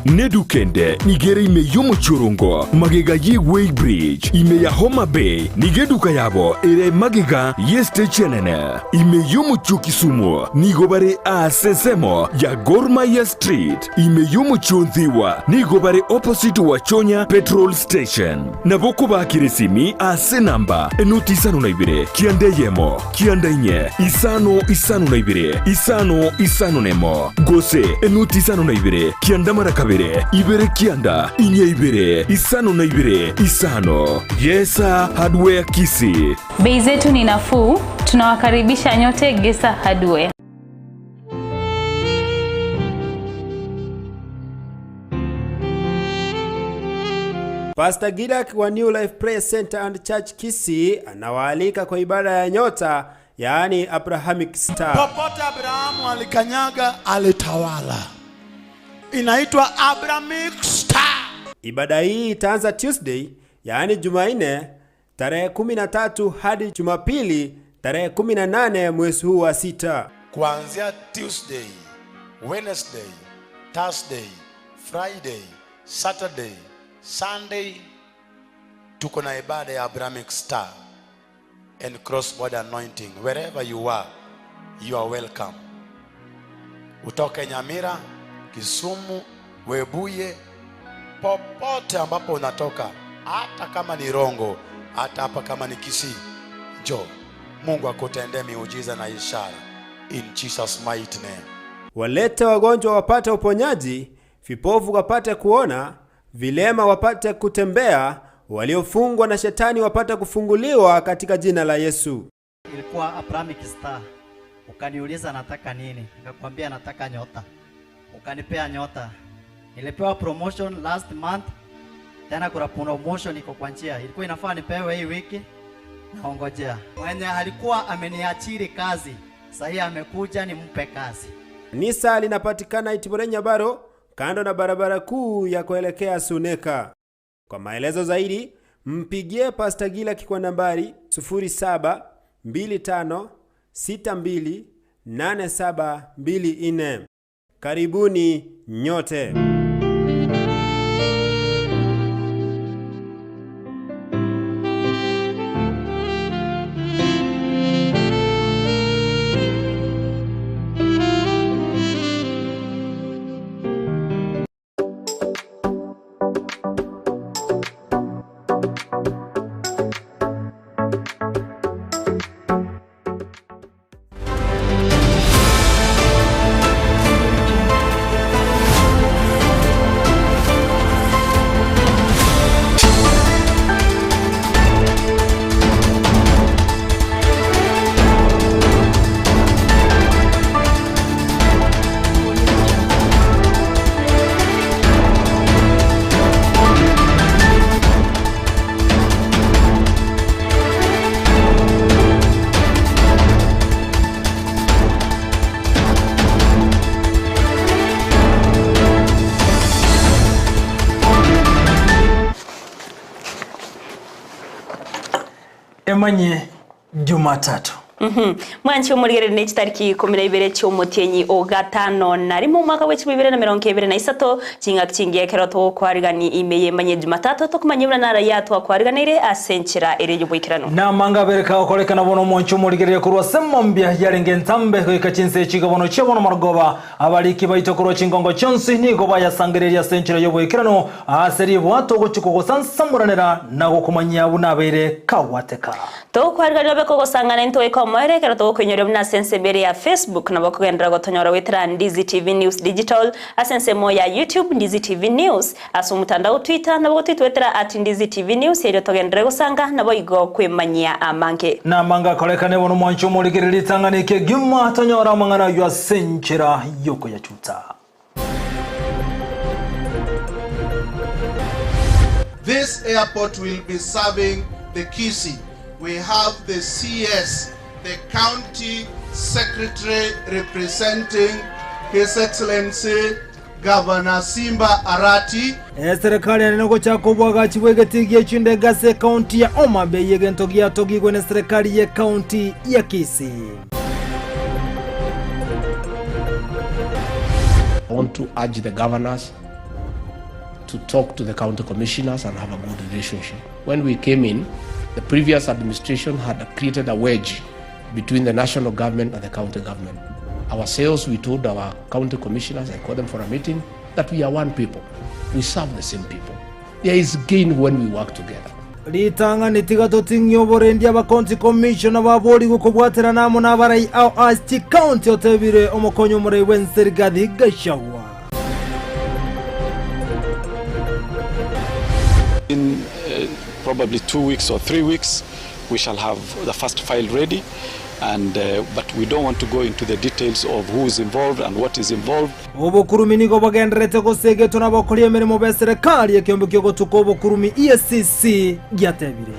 Neduka ende nigo ere ime y'omochie orongo, magega ye Weigh Bridge, ime ya Homa Bay, nigo eduka yabo ere magega y'estage enene. Ime y'omochie o Kisumu nigo bare aase ensemo ya Gor Mahia Street. Ime y'omochie o Nthiwa nigo bare opposite Wachonya Petrol Station. Nabo okobaakera esimi ase enamba enoti isano na ibere, kianda eyemo, kianda inye, isano isano na ibere, isano isano nemo, gose enoti isano na ibere, kianda mara kabere, ibere kianda, inye ibere, isano na ibere, isano. Gesa Hardware Kisii. Bei zetu ni nafuu, tunawakaribisha nyote Gesa Hardware. Pastor Gidak wa New Life Prayer Center and Church Kisii anawaalika kwa ibada ya nyota, yaani Abrahamic Star. Popote Abrahamu alikanyaga alitawala. Inaitwa Abrahamic Star. Ibada hii itaanza Tuesday, yaani Jumanne tarehe 13 hadi Jumapili tarehe 18 mwezi huu wa sita. Kuanzia Tuesday, Wednesday, Thursday, Friday, Saturday, Sunday tuko na ibada ya Abrahamic Star and cross border anointing. Wherever you are, you are welcome. Utoke Nyamira, Kisumu, Webuye, popote ambapo unatoka, hata kama ni Rongo, hata hapa kama ni Kisii, njoo. Mungu akutendee miujiza na ishara in Jesus mighty name. Walete wagonjwa wapate uponyaji, vipofu wapate kuona, vilema wapate kutembea, waliofungwa na shetani wapate kufunguliwa katika jina la Yesu. Ilikuwa Abrahamic Star. Ukaniuliza nataka nini, nikakwambia nataka nyota, ukanipea nyota. Nilipewa promotion last month, tena kuna promotion iko kwa njia, ilikuwa inafaa nipewe hii wiki, naongojea. Mwenye alikuwa ameniachiri kazi sahii amekuja nimpe kazi. Kanisa linapatikana Itiborenya Nyabaro, kando na barabara kuu ya kuelekea Suneka. Kwa maelezo zaidi mpigie Pastor Gilaki kwa nambari 0725628724. Karibuni nyote. Emanye Jumatatu. Mwanche omorigereria ne chitariki ikomi na ibere chi'omotienyi o gatano na rimo omwaka bwe chibibere na merongo ebere na isato ching'aki chingiya ekero togokwarigani ime y'emanye Jumatatu tokomanya buna naraia twakwariganeire ase enchera ere y'oboikeranu. Namanga abere kagokorekana bono omwanche omorigereria korwa ase emombia yarenge entambe goika chinse echi bono chia bono marogoba. Abariki baito korwa chingongo chionsi nigo bayasangereria ase enchera y'oboikeranu ase ribwato ogochia kogosansamoranera na gokomanyia buna abeire kagwateka. Togokwarigaria obe kogosangana intwe goika omoerio ekero togokoinyoria buna ase ensemo ere ya Facebook nabo okogenderera gotonyora goetera Ndizi TV News Digital ase ensemo ya YouTube Ndizi TV News ase omotandao Twitter nabo gotwitwetera at Ndizi TV News erio togenderere gosanga naboigo kwemanyia amange. Namange akorekane bono mwanche omorigereria ritang'ani ekegima tonyore amang'ana ayio ase enchera y'okoyachuta. This airport will be serving the Kisii. We have the CS, the county secretary representing His Excellency Governor Simba Arati. Eserekari ere nogochaka obwagachi bw'egetii gie chindege ase ekaunti ya Homa Bay egento giatogigwe neserekari y'ekaunti ya Kisii. I want to urge the governors. to talk to the county commissioners and have a good relationship. When we came in, the previous administration had created a wedge between the national government and the county government. Ourselves, we told our county commissioners, I called them for a meeting, that we are one people. We serve the same people. There is gain when we work together. Ritang'ani tiga toting'ie oborendi abakonti commissioner baborigwe kobwaterana amo nabarai ao ase chikaunti otebire omokonyi omorai bwense Rigathi Gachagua. In probably 2 weeks or 3 weeks, we shall have the first file ready. And, but we don't want to go into the details of who is involved and what is involved. Obokurumi nigo bogendererete gosegetwa nabakori emeremo b'eserekari ekeombe kiogotuka obokurumi EACC giatebire.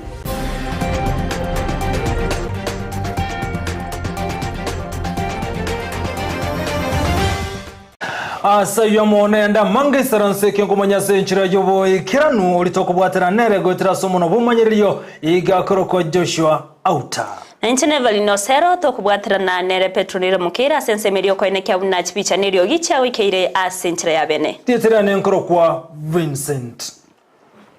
Ase ayio amo nende amange isaranse ekiongomanya ase enchera y'oboikeranu oria tokobwatera nere goetera ase omonwa bw'omomanyererio iga akorokwa Joshua Auta. Na inche Evelyn Osero tokobwaterana nere Petronile Mukira ase ensemo eria okoenekia buna chipicha na eriogi chiagoikeire ase enchera ya bene. Tietera nenkorokwa Vincent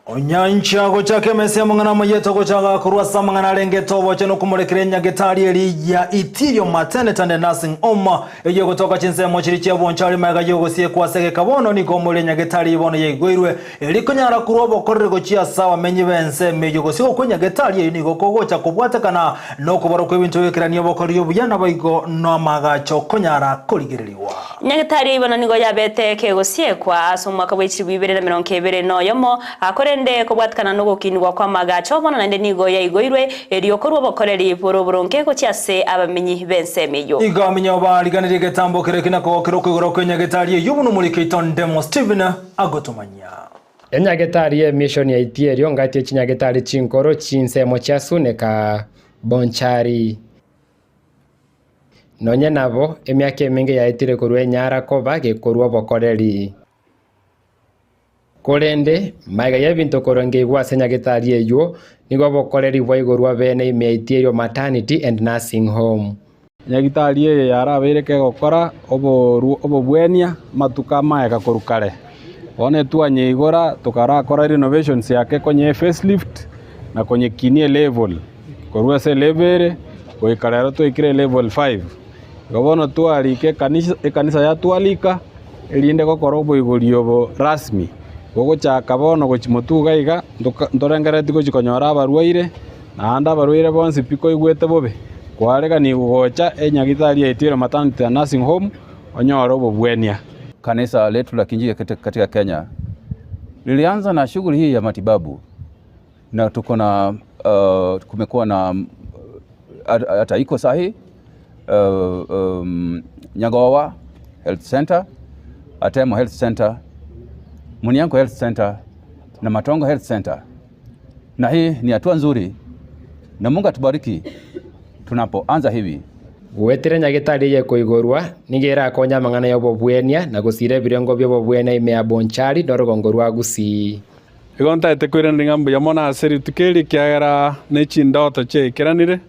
Onyancha gochaka emesa y'amang'ana amayia togochaka korwa ase amang'ana arengete obochenu okomorekera enyagetari eria ya Itirio Maternity and Nursing Home eyio egotoka chinsemo chiria chia Bonchari magega y'ogosiekwa ase egeka bono nigo omorero enyagetari bono yaigoirwe erio konyara korwa obokoreri gochia ase abamenyi b'ensemo eyio gose gokwa enyagetari eyio nigo kogocha kobwatekana nokobarwa kw'ebinto goikerania obokoreri obuya naboigo namagacho konyara korigererigwa. Nyagetari eyio bono nigo yabete kegosiekwa ase omwaka bwe chilifu ibere na emerongo ebere na oyomo, korende kobwatekana nogokinigwa kw'amagacho bono naende nigo yaigoirwe erio korwa obokoreri bore oboronge gochia ase abamenyi b'ensemo eyio. Igo abamenyi bariganirie egetambo keria kina kogokera okoigora kwe nyagetari eyio buna omoriki oito Ndemo Stephen agotomanyia. Enyagetari y'emishoni ya Itierio ngati ye chinyagetari chinkoro chinsemo chia Suneka, Bonchari. Nonye nabo, emiaka emenge yaetire korwa enyara koba gekorua obokoreri. Korende, magega y'ebinto korwa ngeigwa ase nyagetari eyio, nigo obokoreri bwaigorwa bene ime ya Itierio Maternity and Nursing Home. Nyagitari eye yarabeire kegokora obobwenia amatuko amaega korwa kare. Bono etwanyeigora tokarakora renovations yake konye facelift na konyekinia elevel korwa ase elevel ere goika rero twaikire elevel 5. Igo bono twarika ekanisa ekanisa yatwalika erinde gokora oboigori obo rasmi. Gogochaka bono gochia motwe iga iga ntorengereti gochia konyora abarwaire naende abarwaire bonsi pi koigwete bobe kwareganigwe gocha enyagitari ya Itiero Maternity and Nursing Home onyore obobwenia. Kanisa letu la Kiinjili katika Kenya lilianza na shughuli hii ya matibabu na tuko na kumekuwa na hata iko sahi Nyagowa Health Center, Atemo Health Center, Muniango Health Center na Matongo Health Center, na hii ni hatua nzuri, na Mungu atubariki tunapoanza hivi. Goetera nyagetari eye koigorwa nigo erakonya amang'ana ya obobwenia na gosira ebirengo bia obobwenia ime ya Bonchari na orogongo rwa Gusii. Igo ntaete koiraneria ng'a mbuya mono ase rituko eri ekiagera ne chindoto chiaikeranire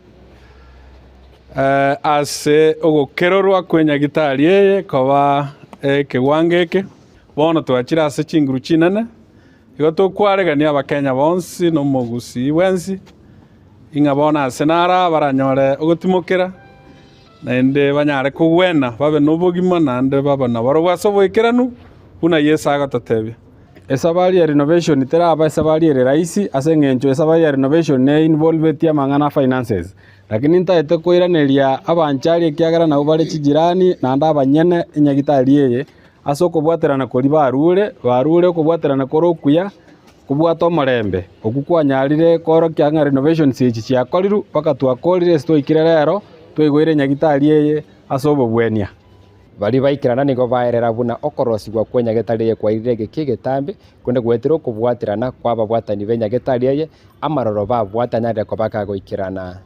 ase ogokerorwa kw'enyagitari eye koba ekewango eke. Bono twachire ase chinguru chinene, igo tokwaregania abakenya bonsi na omogusii bwensi, ing'a bono ase naro baranyore ogotimokera, naende banyare kogwena babe na obogima naende babe nabarobwo ase oboikeranu buna Yeso agototebia. Esabari ya renovation teraba esabari ere rahisi ase eng'encho esabari ya renovation ne involveti amang'ana a finances. Lakini ntaete koiraneria abanchari ekiagera nabwo bare chijirani naende abanyene enyagitari eye ase okobwaterana koria barure, barure okobwaterana kore okuya kobwate omorembe. Okwo kwanyarire koorokia ng'a renovations echi chiakorirwe mpaka twakorire ase twaikire rero twaigoire enyagitari eye ase obobwenia. Baria baikerana nigo baerera buna okorosigwa kw'enyagetari eye kwairire egeki egetambe, korende goetera okobwaterana kw'ababwatani b'enyagetari eye, amaroro babwatanyarire koba kagoikerana.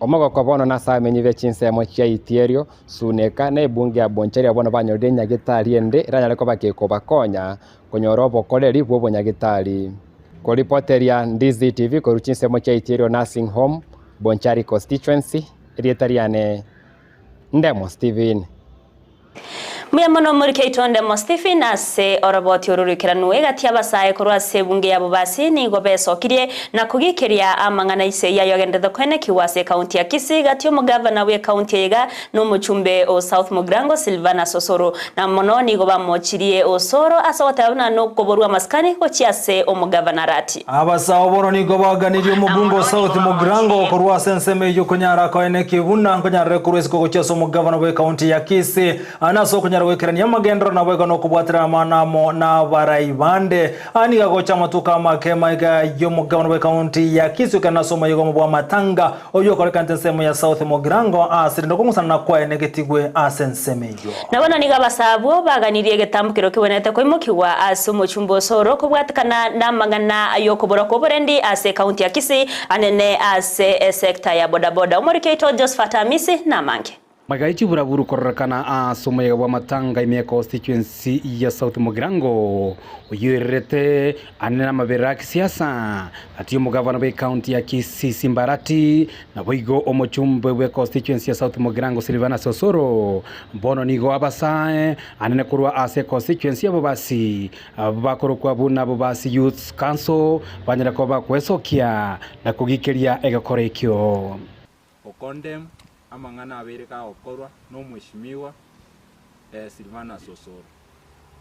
Omogoko bono nase abamenyi be chinsemo chia Itierio, Suneka, na ebunge ya Bonchari abwo bono banyorire enyagetari ende eranyare koba kekobakonya konyora obokoreri bwa obonyagetari. Koripoteria Ndizi TV korwa chinsemo chia Itierio Nursing Home, Bonchari Constituency, erieta riane Ndemo Stephen. Mbuya mono omoriki oito Ndemo Stephen ase oroboti oru roikeranu egati y'abasae korwa ase ebunge ya Bobasi nigo besokirie na kogikeria amang'ana ise eyio ayogenderete koenekigwa ase ekaunti ya Kisii gati omogavana bw'ekaunti eye iga na omochumbe o South Mugirango Silvanus Osoro na mono nigo bamochirie Osoro ase ogoteba buna nokoborwa amasikani gochia ase omogavana Arati. Abasao bono nigo baganirie omobunge o South Mugirango korwa ase ensemo eyio konyara koenekia buna nkonyarare korwa isiko gochia ase omogavana bw'ekaunti ya Kisii na ase okonyara goikerania amagenderero naboigo nokobwaterana amang'ana amo nabarai bande. Aya nigo agocha amatuko amake magega y'omogavana bw'ekaunti ya Kisii okerana ase omoyega omo bw'amatanga oyio okorekanete ensemo ya South Mugirango ase rende okong'usana kwaye negetigwe ase ensemo eyio. Na bono nigo abasaa abwo baganirie egetambokero kegwenerete koimokigwa ase omochumba o Soro kobwatekana namang'ana y'okobora kw'oborendi ase ekaunti ya Kisii anene ase esecta ya bodaboda. Omoriki oito Josephat Amisi namange. Magega chiburaburu kororekana ase omoyega bw'amatanga ime ya constituency ya South Mugirango oyio oirerete anene amaberera a kisiasa gati y'omogavana bw'ecounty ya Kisii Simba Arati Naboigo omochumbe bwe constituency ya South Mugirango Silvanus Osoro bono nigo abasae anene korwa ase constituency ya Bobasi abwo bakorokwa buna Bobasi Youths Council banyare koba bakwesokia na kogikeria egekoro ekio. Gokondem amang'ana abeire kagokorwa nomweshimiwa Silvanus Osoro.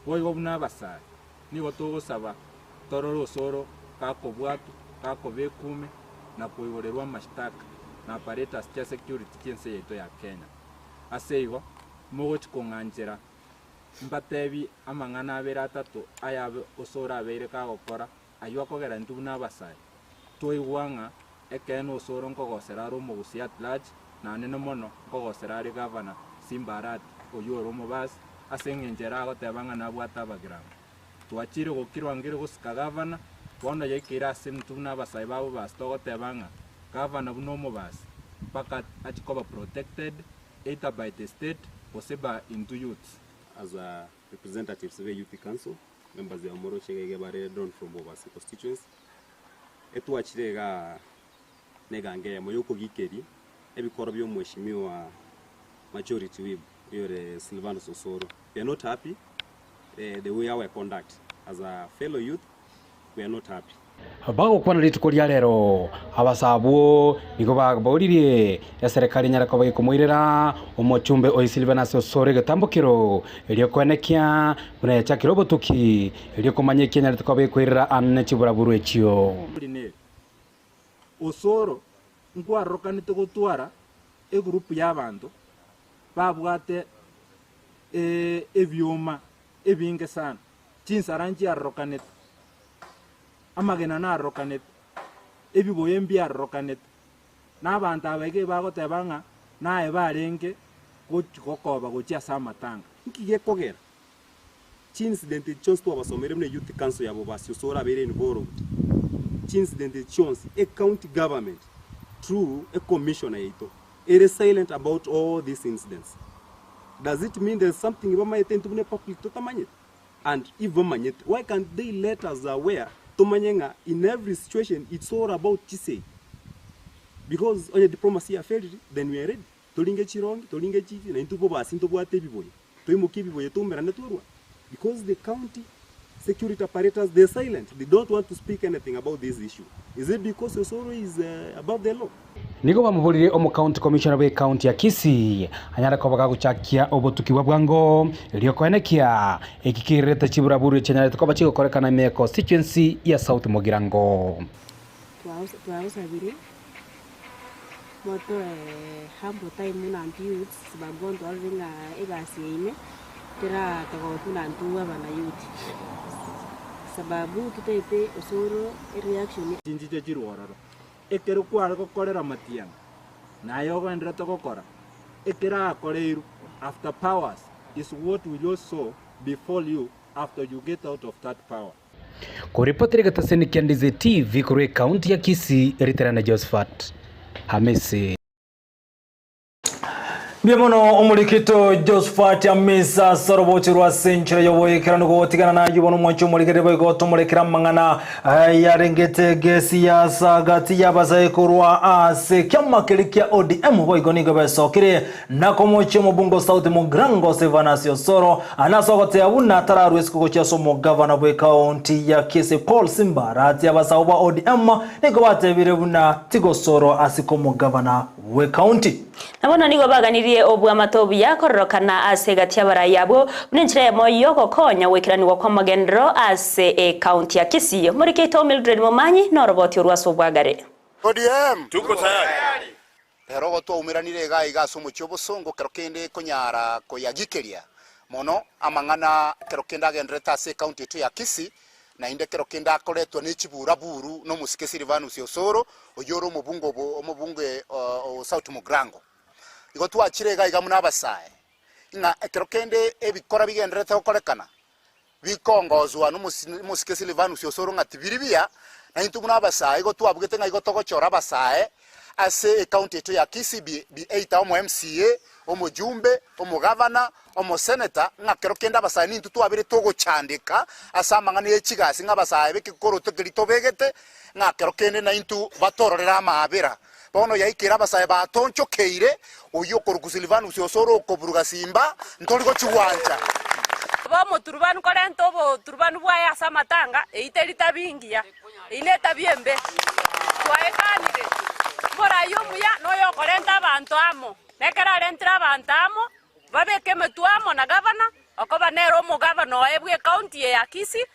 Boigo buna abasae nigo togosaba torore Osoro gakobwatwa, gakobekwa ime na koigorerwa amashtaka na apparatus chia security chi'ense yaito ya Kenya. Ase igo, mogochi kong'anchera mbatebi amang'ana abere atato ayabe Osoro abeire kagokora ayio akogera intwe buna abasae twaigwa ng'a ekeene Osoro nkogosera are omogusii at large na anene mono nkogosera are Gavana Simba Arati oyio ore omobasi ase eng'encho ere agoteba ng'a nabwate abagirango. Twachire gokirwa ngere gosika gavana, bono yaikeire ase intwe buna abasae ba bobasi togoteba ng'a gavana buna omobasi mpaka achie koba protected either by the state gose by intwe youths. As a representatives be youth council members ya moroche iga iga bare drawn from Bobasi constituency, etwachire igaa na egango eyemo yokogikeria ebikoro bia omweshimiwa majority whip oyore Silvanus Osoro. We are not happy the way our conduct as a fellow youth we are not happy. Bagokwana rituko ria rero, abasaa abwo nigo baboririe eserekari enyare koba gekomoirera omochumbe o Silvanus Osoro egetambokero erio koenekia buna yachakire obotuki erio komanya eki enyarete koba gekoirera ane chiburaburu echio. Neri, Osoro nkwarorokanete gotwara egurupu y'abanto babwate ebioma ebinge sana, chinsara nchiarorokanete, amagena narorokanete, ebiboyo mbiarorokanete, na abanto aba iga ebagoteba ng'a naye barenge gochi gokoba gochia ase amatanga. Nki gekogera Chiincident echi chionsi twabasomeire buna Youth Council ya Bobasi Osoro abeire involved, chiincident echi chionsi e county government through e commissioner yaito ere silent about all these incidents. Does it mean there's something bamaete intwe buna e public totamanyete? And if bamanyete why can't they let us aware tomanye ng'a in every situation it's all about chisegi because onye diplomacy ya failed then we are ready. Toringe chirongi, toringe chiti, na intwe bobasi ntobwate ebiboyo. Toimokie ebiboyo toumerane twarwane because the county security apparatus they are silent they don't want to speak anything about this issue is it because Osoro is above the law? Nigo bamoboririe omocounty commissioner bw'ecounty ya Kisii anyare koba gagochakia obotuki bwa bwango erio koenekia eki kererete chiburaburu echianyarete koba chigokorekana ime constituency ya South Mugirango. Twagosabire motoe humble time buna intwe youths sababu bono twarorire ng'a egasi yaino teratogokia buna intwe abana youth sababu totaete osoro ereaction. Chinchicha chirwe ororo, ekero kware gokorera matiang'i, naye ogenderete gokora, ekero akoreirwe, after powers is what will also befall you after you get out of that power. Koripotera egetaseni kia Ndizi TV korwa ekaunti ya Kisii, Riterane Josephat Hamisi. Mbuya mono omorikito Josephat Amisa ase orobochi rwa ase enchera y'oboikeranu gotigana nayio bono omwanchi omorigereria boigo tomorekere amang'ana ayarengete gesiasa gati y'abasae korwa ase kiama keria kia ODM boigo nigo besokire na komochia omobunge o South Mugirango Silvanus Osoro ase ogotea buna tararwe isiko gochia ase omogavana bw'ekaunti ya Kisii Paul Simba Arati abasao ba ODM nigo batebire buna tigosoro asike omogavana bw'ekaunti. Na bono nigo baganirie obwamate obuya kororokana ase egati y'abarai abwo, buna enchera eyemo y'ogokonya goikeranigwa kw'amagenderero ase ekaunti ya Kisii. Omoriki oito Mildred Momanyi noroboti orwo ase obwagare. ODM! Tuko tayari! Rero igo twaumeranire iga iga ase omochie obosongo kero kende konyara koyagikeria mono amang'ana kero kende agendererete ase ecounty yaito ya Kisii naende kero kende akoretwa ne chiburaburu nomosike Silvanus Osoro oyio ore omobunge obo omobunge o South Mugirango. Igo twachire iga iga buna abasae ng'a ekero kende ebikora bigendererete gokorekana bikongozwa nomosike Silvanus Osoro ng'a tibiri biya, na intwe buna abasae igo twabugete ng'a igo togochora abasae ase ecounty yaito ya Kisii be either omo MCA, omojumbe, omogavana, omoseneta, ng'a kero kende abasae nintwe twabere togochandeka ase amang'ana ye chigasi ng'a abasae b'ekekoroto keria tobegete ng'a kero kende naintwe batororere amaabera. Bono yaikire abasae batonchokeire, oyio okorokwa Silvanus Osoro okoburuga simba, ntori gochigwancha. Omoturubanu korenta oboturubanu bwaye ase amatanga, eyio teri tabia engiya, eyio netabia embe. Twaekanire, omoraia omuya noyokorenta abanto amo, na ekero arentire abanto amo, babeke emetwe amo na gavana, okoba nere omogavana oye bw'ecounty eye ya Kisii,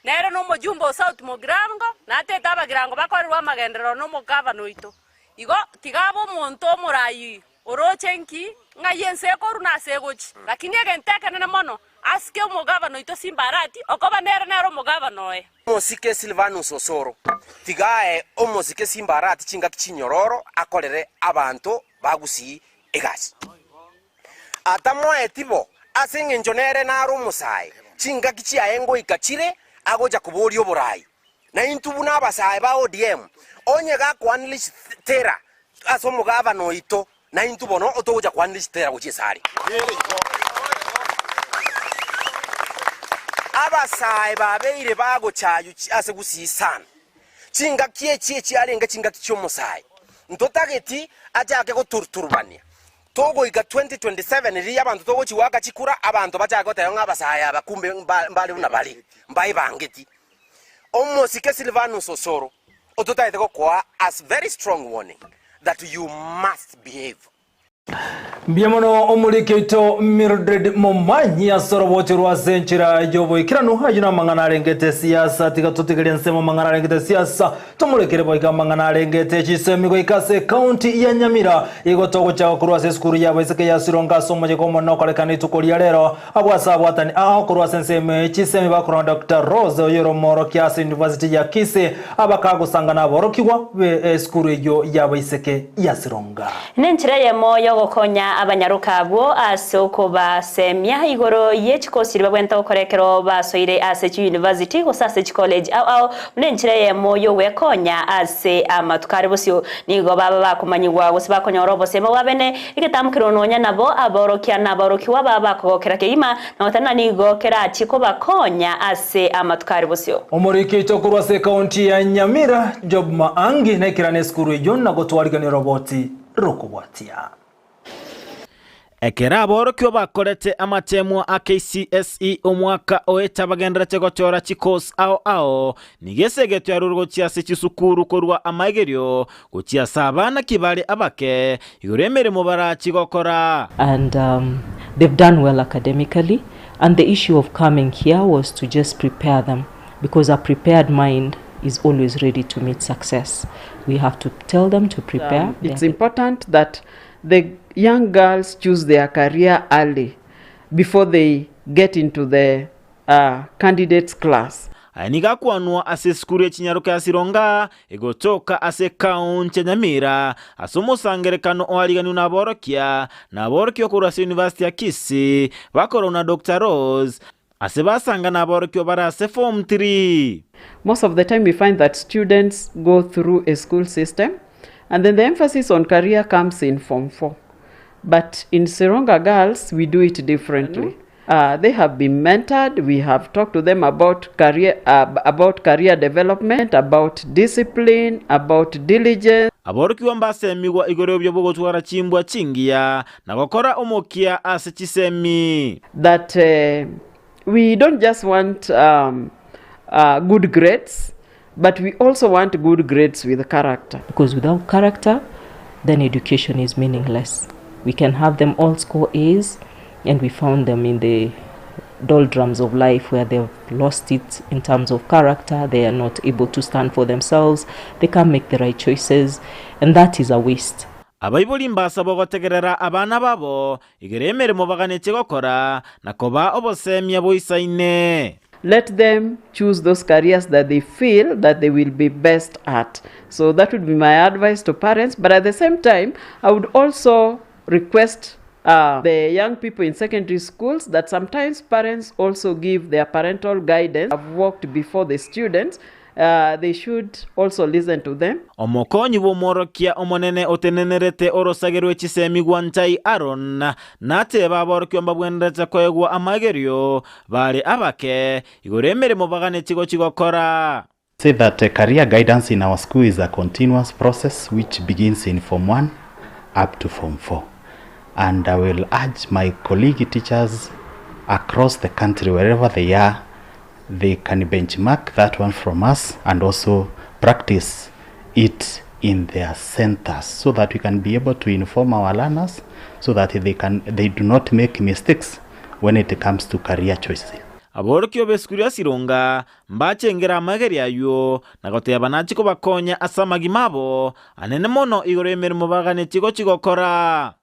Nere nomojumbe o South Mugirango, natete Abagirango bakorerwe amagenderero nomogavana oito. Igo tiga abe omonto omoraai oroche nki ng'ai ense ekorwa na ase egochi. Lakini egento ekenene mono, asike omogavana oito Simba Arati, okoba nere nere omogavana oye. Omosike Silvanus Osoro, tiga ae omosike Simba Arati chingaki chinyororo akorere abanto ba Gusii egasi. Atamoeti bo, ase engencho nere nare omosae, chingaki chiaye ngoika chire agocha koboria oborai. Na intwe buna abasae ba ODM, onye gakwanire chitera ase omogavana oito, naintwe bono togocha kwanire chitera gochia esare. Abasae babeire bagochaywa ase Gusii sana. Chingaki echi echiarenge chingaki chi'omosae, ntotageti achake goturturubania. Togoika 2027 riria abanto togochia goaka chikura, abanto bachake goteba ng'a abasae aba kumbe mbare buna bare, mbaebangeti. Omosike Silvanus Osoro ototagete gokoa as very strong warning that you must behave. Mbuya mono omoriki oito Mildred Momanyi ase orobochi rwa ase enchera y'oboikeranu. Ayio namang'ana arengete siasa, tiga totigerie ensemo amang'ana arengete siasa. Tomorekere boigo amang'ana arengete chisemi goika ase ekaunti ya Nyamira. Igo togochaka korwa ase esukuru y'abaiseke ya Sironga ase omoyega omonene okorekana rituko ria rero. Abwo ase abwatani ao korwa ase ensemo eye chisemi bakorwa na Doctor Rose oyore omoorokia ase University ya Kisii abakagosanga naborokigwa be esukuru eyio y'abaiseke ya Sironga. Nenchera eyemo y'ogokonya abanyaroka abwo ase okobasemia igoro ye chikosi chiria babwenerete gokora ekero basoire ase chiyunivasiti gose ase chikoleji ao ao buna enchera eyemo y'ogwekonya ase amatuko are bosio. Nigo baba bakomanyigwa gose bakonyora obosemo bwa bene egetamokero nonya nabo aborokia na aborokigwa baba bakogokera kegima na goteba ng'a nigo kerachie kobakonya ase amatuko are bosio. Omoriki oito korwa ase ekaunti ya Nyamira, Job Maangi, naikerane esukuru eyio na gotwarigania oroboti rokobwatia. Ekero aborokigwa bakorete amateemwa a KCSE omwaka oeta bagendererete gochora chikosi ao ao, nigo esegeto yarurwe gochia ase chisukuru korwa amaigerio gochia ase abana kibare abake igoro y'emeremo barachi gokora. And they've done well academically and the issue of coming here was to just prepare them because a prepared mind is always ready to meet success. We have to tell them to prepare. It's important that the young girls choose their career early before they get into the uh, candidates class. Aya nigo akwanwa ase esukuru ye chinyaroka ya Sironga egotoka ase ekaunti ya Nyamira ase omosangerekano oariganiwe naborokia na aborokigwa korwa ase University ya Kisii bakorwa na Doctor Rose ase basanga naborokigwa bare ase form 3. Most of the time we find that students go through a school system and then the emphasis on career comes in form 4. But in Sironga Girls, we do it differently. They have been mentored. We have talked to them about career, about career development, about discipline, about diligence. Aborokigwa mbasemigwa igoro y'obuya bw'ogotwara chimbwa chingiya, na gokora omokia ase chisemi. That we don't just want um, good grades, but we also want good grades with character. Because without character, then education is meaningless. We can have them all score A's, and we found them in the doldrums of life where they've lost it in terms of character. They are not able to stand for themselves. They can't make the right choices, and that is a waste. Abaibori mbasabwa gotegerera abana babo igoro y'emeremo baganetie gokora, na kobaa obosemia boisaine. Let them choose those careers that they feel that they will be best at. So that would be my advice to parents. But at the same time, I would also request the young people in secondary schools that sometimes parents also give their parental guidance. Have walked before the students. They should also listen to them. Omokonyi bw'omworokia omonene otenenerete orosage rwe chisemi Gwantai Aaron nateba aborokigwa mbabwenerete koegwa amagerio bare abake igoro y'emeremo baganetie gochia gokora. Say that career guidance in our school is a continuous process which begins in Form 1 up to Form 4. And I will urge my colleague teachers across the country, wherever they are, they can benchmark that one from us and also practice it in their centers so that we can be able to inform our learners so that they can they do not make mistakes when it comes to career choices. Aborokigwa b'esukuru ya Sironga mbachengere amageri ayio na goteba nachie kobakonya ase amagima abo anene mono igoro y'emeremo baganetie gochia gokora.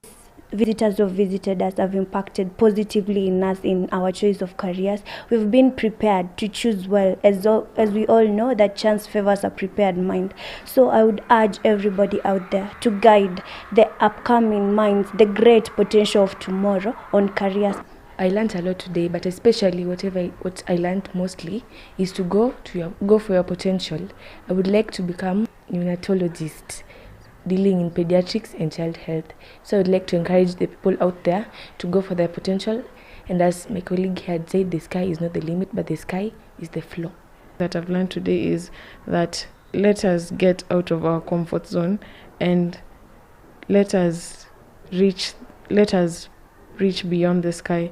Visitors who have visited us have impacted positively in us in our choice of careers. We've been prepared to choose well, as, all, as we all know that chance favors a prepared mind. So I would urge everybody out there to guide the upcoming minds, the great potential of tomorrow on careers. I learned a lot today, but especially whatever what I learned mostly is to go to your, go for your potential. I would like to become neonatologist dealing in pediatrics and child health. So I would like to encourage the people out there to go for their potential. And as my colleague had said, the sky is not the limit, but the sky is the floor. That I've learned today is that let us get out of our comfort zone and let us reach let us reach beyond the sky.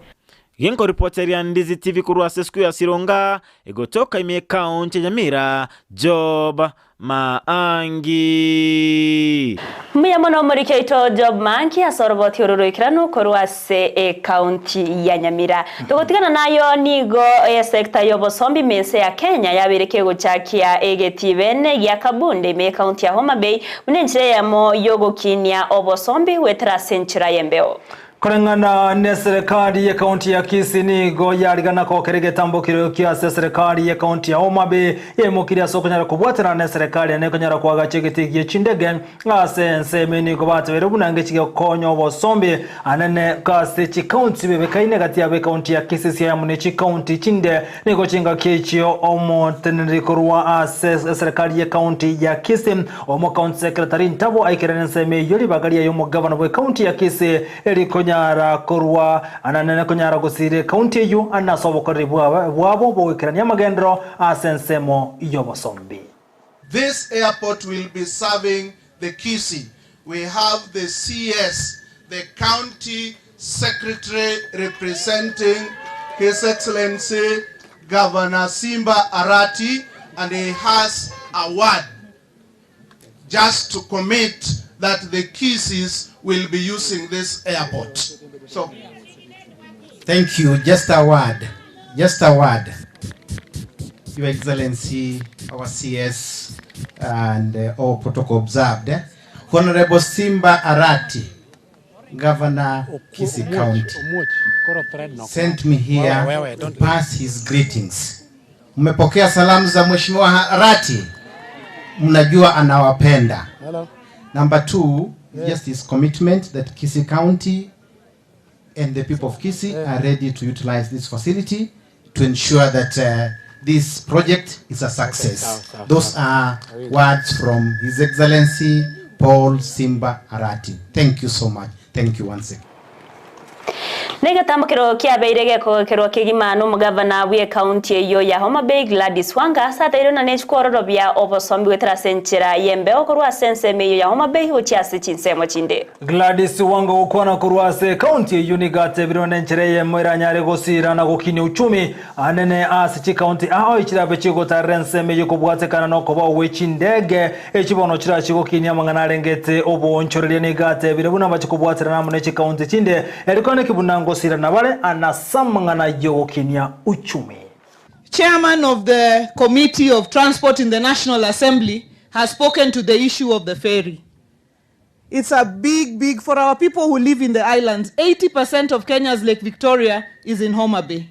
Ginkoripoteria Ndizi TV korwa ase esukuru ya Sironga egotoka ime ekaunti ya Nyamira, Job Maangi. Mbuya mono omoriki oito Job Maangi ase oroboti oro roikeranu korwa ase ekaunti ya Nyamira. Togotigana nayo nigo esecta y'obosombi ime ense ya Kenya yabeire kegochakia egetibene gia Kabunde ime ekaunti ya Homa Bay buna enchera eyemo yogokinia obosombi goetera ase enchera y'embeo. Koreng'ana ne serikali ye kaunti ya Kisii nigo yarigana kokera egetambo keria kia ase serikali ye kaunti ya Homa Bay yaimokirie ase okonyara kobwaterana ne serikali ene ekonyara koagacha egetii gie chindege ase ense ime nigo batebeire buna ngechi gekonya obosombi anene ase chikaunti bebekaine gati yabo ekaunti ya Kisii Siaya amo ne chikaunti chinde nigo chingaki echio omoteneneri korwa ase serikali ye kaunti ya Kisii omo county secretary Ntabo aikerene ensemo eyio ribaga riaye omogavana bwe kaunti ya Kisii erikonya konyara korwa ananene konyara gosira ekaunti eyio ande ase obokoreri bwabo bogoikerania amagendero ase ensemo y'obosombi. This airport will be serving the Kisii. We have the CS, the county secretary representing His Excellency Governor Simba Arati, and he has a word just to commit that the Kisiis will be using this airport. So, Thank you. Just a word. Just a word. Your Excellency, our CS, and all protocol observed. Eh? Honorable Simba Arati, Governor Kisii County, sent me here to pass his greetings. Mmepokea salamu za Mheshimiwa Arati? Mnajua anawapenda. Number two, just his commitment that Kisii County and the people of Kisii are ready to utilize this facility to ensure that this project is a success. Those are words from His Excellency Paul Simba Arati. Thank you so much. Thank you once again. Negetambokero kiabeire gekogokerwa kegima nomogavana bw'ekaunti eyio ya Homa Bay Gladys Wanga ase ateirwe na nechikwororobia obosombi goetera ase enchera y'embeo korwa ase ensemo eyio ya Homa Bay gochia ase chinsemo chinde. Gladys Wanga gokwana korwa ase ekaunti eyio nigo atebirwe nenchera eyemo eranyare gosira na gokinia uchumi anene ase chikaunti ao chirabe chigotarera ensemo eyio kobwatekana nokobao gwe chindege echi bono chirachi gokinia amang'ana arengete oboonchoreria nigo atebire buna bache kobwaterana amo ne chikaunti chinde eriko neki buna ngosirana bare anase amang'ana yogokinia uchumi. Chairman of the Committee of Transport in the National Assembly has spoken to the issue of the ferry. It's a big, big, for our people who live in the islands, 80% of Kenya's Lake Victoria is in Homa Bay,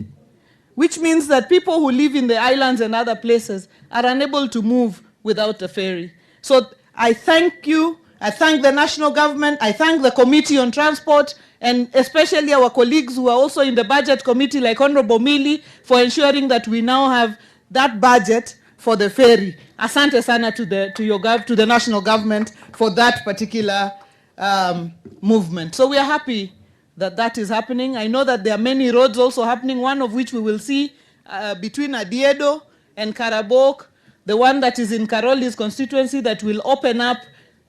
which means that people who live in the islands and other places are unable to move without the ferry. So I thank you, I thank the national government, I thank the Committee on Transport, and especially our colleagues who are also in the budget committee, like Honorable Mili, for ensuring that we now have that budget for the ferry. Asante sana to the, to your gov, to the national government for that particular um, movement. So we are happy that that is happening. I know that there are many roads also happening, one of which we will see uh, between Adiedo and Karabok, the one that is in Karoli's constituency that will open up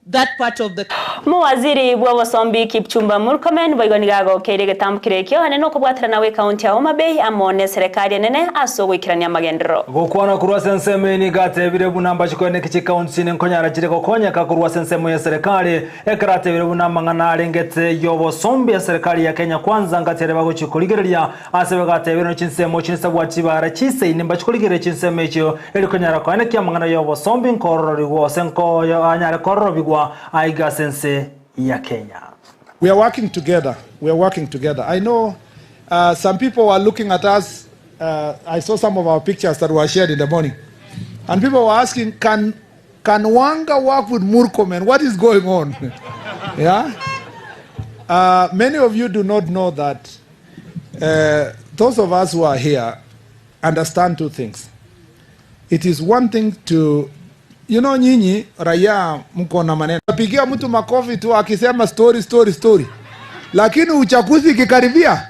that part of the Muwaziri bw'obosombi Kipchumba Murkomen boigo nigo agokeire egetambokero ekio ane nokobwaterana gwa ekaunti ya Homa Bay amo na eserekari enene ase ogoikerania amagenderero. Gokwana korwa ase ensemo eye nigo atebire buna mbachikoene ki chikaunti chinde nkonyara chire gokonyeka korwa ase ensemo y'eserekari ekero atebire buna amang'ana arengete y'obosombi eserekari ya Kenya Kwanza ngati ere bagochia korigereria ase bagatebire buna chinsemo chinsa chibara chiseini mbachikorigereria chinsemo echio eri konyara koenekia amang'ana y'obosombi nkorororigwa gose nkoyo anyare kororobigwa aiga ase ense ya Kenya. We are working together. We are working together. I know uh, some people were looking at us. Uh, I saw some of our pictures that were shared in the morning. And people were asking, can, can Wanga work with Murkomen? What is going on? yeah? Uh, many of you do not know that uh, those of us who are here understand two things. It is one thing to you know, nyinyi raia mko na maneno, pigia mtu makofi tu akisema story story story, lakini uchaguzi ikikaribia,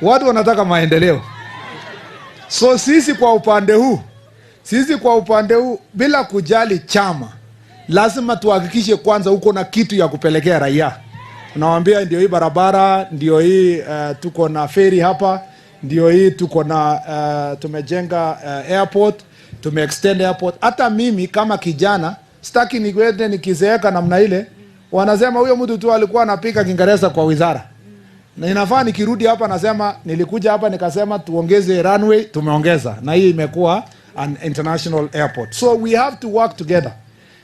watu wanataka maendeleo. So sisi kwa upande huu, sisi kwa upande huu, bila kujali chama, lazima tuhakikishe kwanza uko na kitu ya kupelekea raia. Unawaambia ndio hii barabara, ndio hii uh, tuko na feri hapa, ndio hii tuko na uh, tumejenga uh, airport, tumeextend airport. Hata mimi kama kijana sitaki nikwende nikizeeka namna ile, wanasema huyo mtu tu alikuwa anapika Kiingereza kwa wizara na inafaa nikirudi hapa nasema nilikuja hapa nikasema tuongeze runway, tumeongeza na hii imekuwa an international airport. So we have to work together.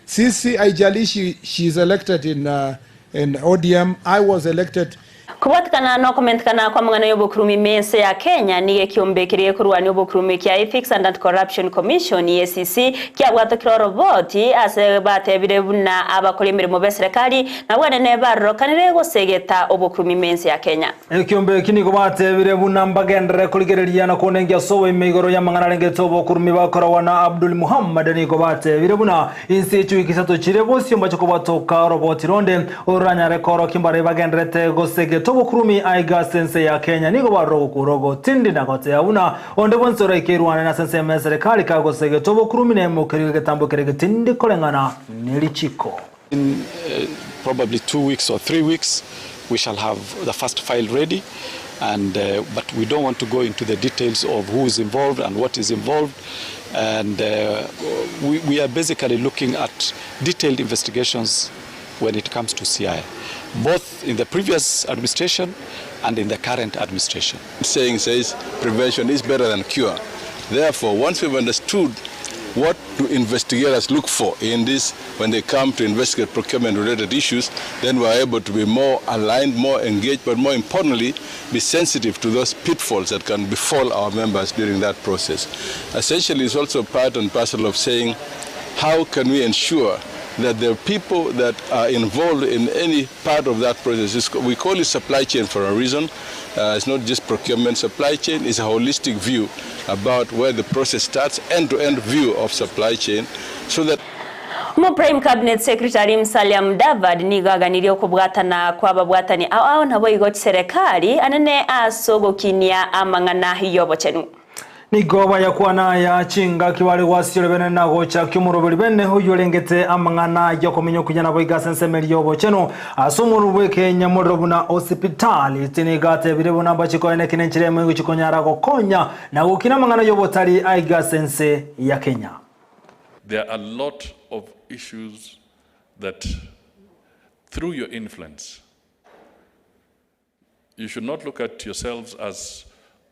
Sisi haijalishi she is elected in, uh, in ODM, I was elected Kobwatekana na okomentekana kw'amang'ana y'obokurumi ime ense ya Kenya nigo ekiombe keria gekorwania obokurumi kia Ethics and Anti-Corruption Commission, EACC, kiabwatokire oroboti ase batebire buna abakori emeremo b'eserekari nabwo anene barorokanire gosegeta obokurumi ime ense ya Kenya. Ekiombe eki nigo batebire buna mbagenderere korigereria na konengia ase oboime igoro y'amang'ana arengete obokurumi bakoragwa na Abdul Muhammad nigo batebire buna inse echiwiki isato chire bosio mbache kobwatoka oroboti ronde ororanyare koorokia mbare bagendererete gosegeta obokurumi aiga ase ense ya Kenya nigo barora ogokura ogotindi na goteba buna onde bwensi oraikeirwane nase ensemo y'eserekari kagosegeta obokurumi nemokerio egetambo kere getindi koreng'ana nerichiko. In uh, probably 2 weeks or 3 weeks, we shall have the first file ready. And, uh, but we don't want to go into the details of who is involved and what is involved. And uh, we, we are basically looking at detailed investigations when it comes to Siaya, both in the previous administration and in the current administration. Saying says prevention is better than cure. Therefore, once we've understood what do investigators look for in this when they come to investigate procurement related issues, then we're able to be more aligned, more engaged, but more importantly, be sensitive to those pitfalls that can befall our members during that process. Essentially, it's also part and parcel of saying, how can we ensure that the people that are involved in any part of that process, is, we call it supply chain for a reason. Uh, it's not just procurement supply chain, it's a holistic view about where the process starts, end-to-end view of supply chain, so that Omo Prime Cabinet Secretary Musalia Mudavadi nigo aganirie okobwatana kw'ababwatani ao ao naboigo chiserekari anene ase ogokinia amang'ana y'obochenu. Nigo bayakwana aya chingaki bare gwasiora bene na gochakia omoroberi bene oyio orengete amang'ana y'okomenya okuya naboigo ase ensemo eria y'obochenu ase omorero bw'ekenyamorero buna osipitali. Nigo atebire buna mbache koeneki nenchera eyemo egochia konyara gokonya na gokina amang'ana y'obotari aiga ase ense ya Kenya. There are a lot of issues that through your influence, you should not look at yourselves as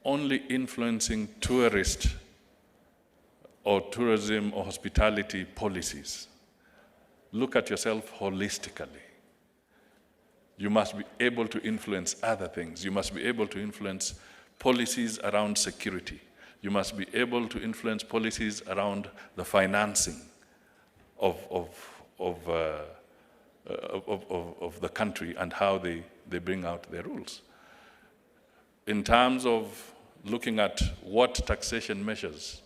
only influencing tourist or tourism or hospitality policies. Look at yourself holistically. You must be able to influence other things. You must be able to influence policies around security. You must be able to influence policies around the financing of, of, of, of, of, of the country and how they, they bring out their rules. In terms of looking at what taxation measures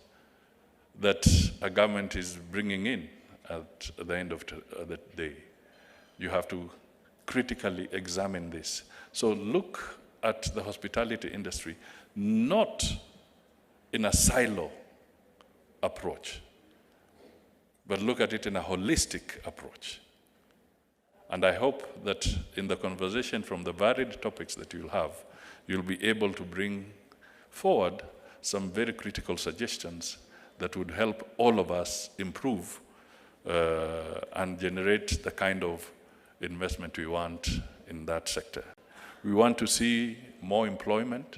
that a government is bringing in at the end of the day, you have to critically examine this. So look at the hospitality industry not in a silo approach, but look at it in a holistic approach. And I hope that in the conversation from the varied topics that you'll have, you'll be able to bring forward some very critical suggestions that would help all of us improve and generate the kind of investment we want in that sector. We want to see more employment.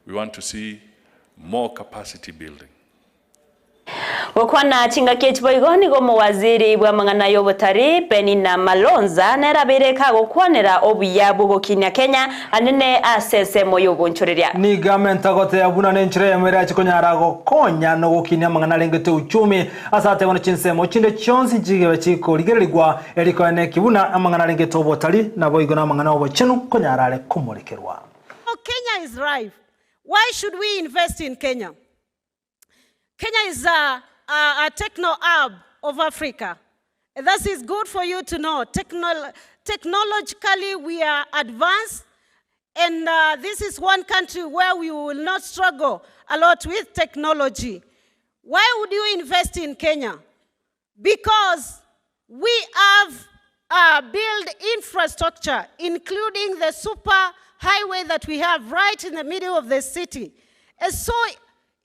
We want to see more capacity building. Gokwana chingaki echi boigo nigo omowaziri bw'amang'ana y'obotari Penina Malonza nere abeire kagokwanera obuya bw'ogokinia Kenya anene ase ensemo y'obonchoreria. Nigo amenta goteba buna nenchera eyemo erache konyara gokonya nogokinia amang'ana arengete uchumi ase atebwa ne chinsemo chinde chionsi nchigebe chikorigererigwa eri koeneki buna amang'ana arengete obotari naboigo namang'ana obochenu konyara are komorekerwa. Kenya is ripe. Why should we invest in Kenya? Kenya is a, a, a techno hub of Africa. That is good for you to know. Technol technologically, we are advanced, and this is one country where we will not struggle a lot with technology. Why would you invest in Kenya? Because we have built infrastructure, including the super highway that we have right in the middle of the city. And so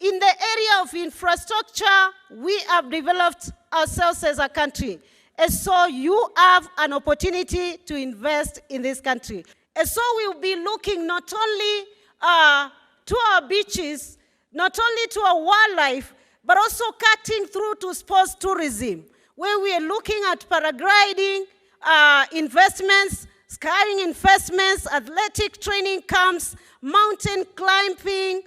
in the area of infrastructure, we have developed ourselves as a country. And so you have an opportunity to invest in this country. And so we'll be looking not only to our beaches, not only to our wildlife, but also cutting through to sports tourism, where we are looking at paragliding investments, skiing investments, athletic training camps, mountain climbing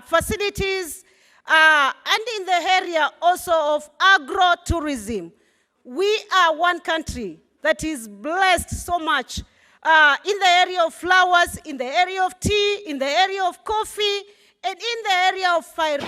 facilities, and in the area also of agro-tourism. We are one country that is blessed so much in the area of flowers, in the area of tea, in the area of coffee, and in the area of fire.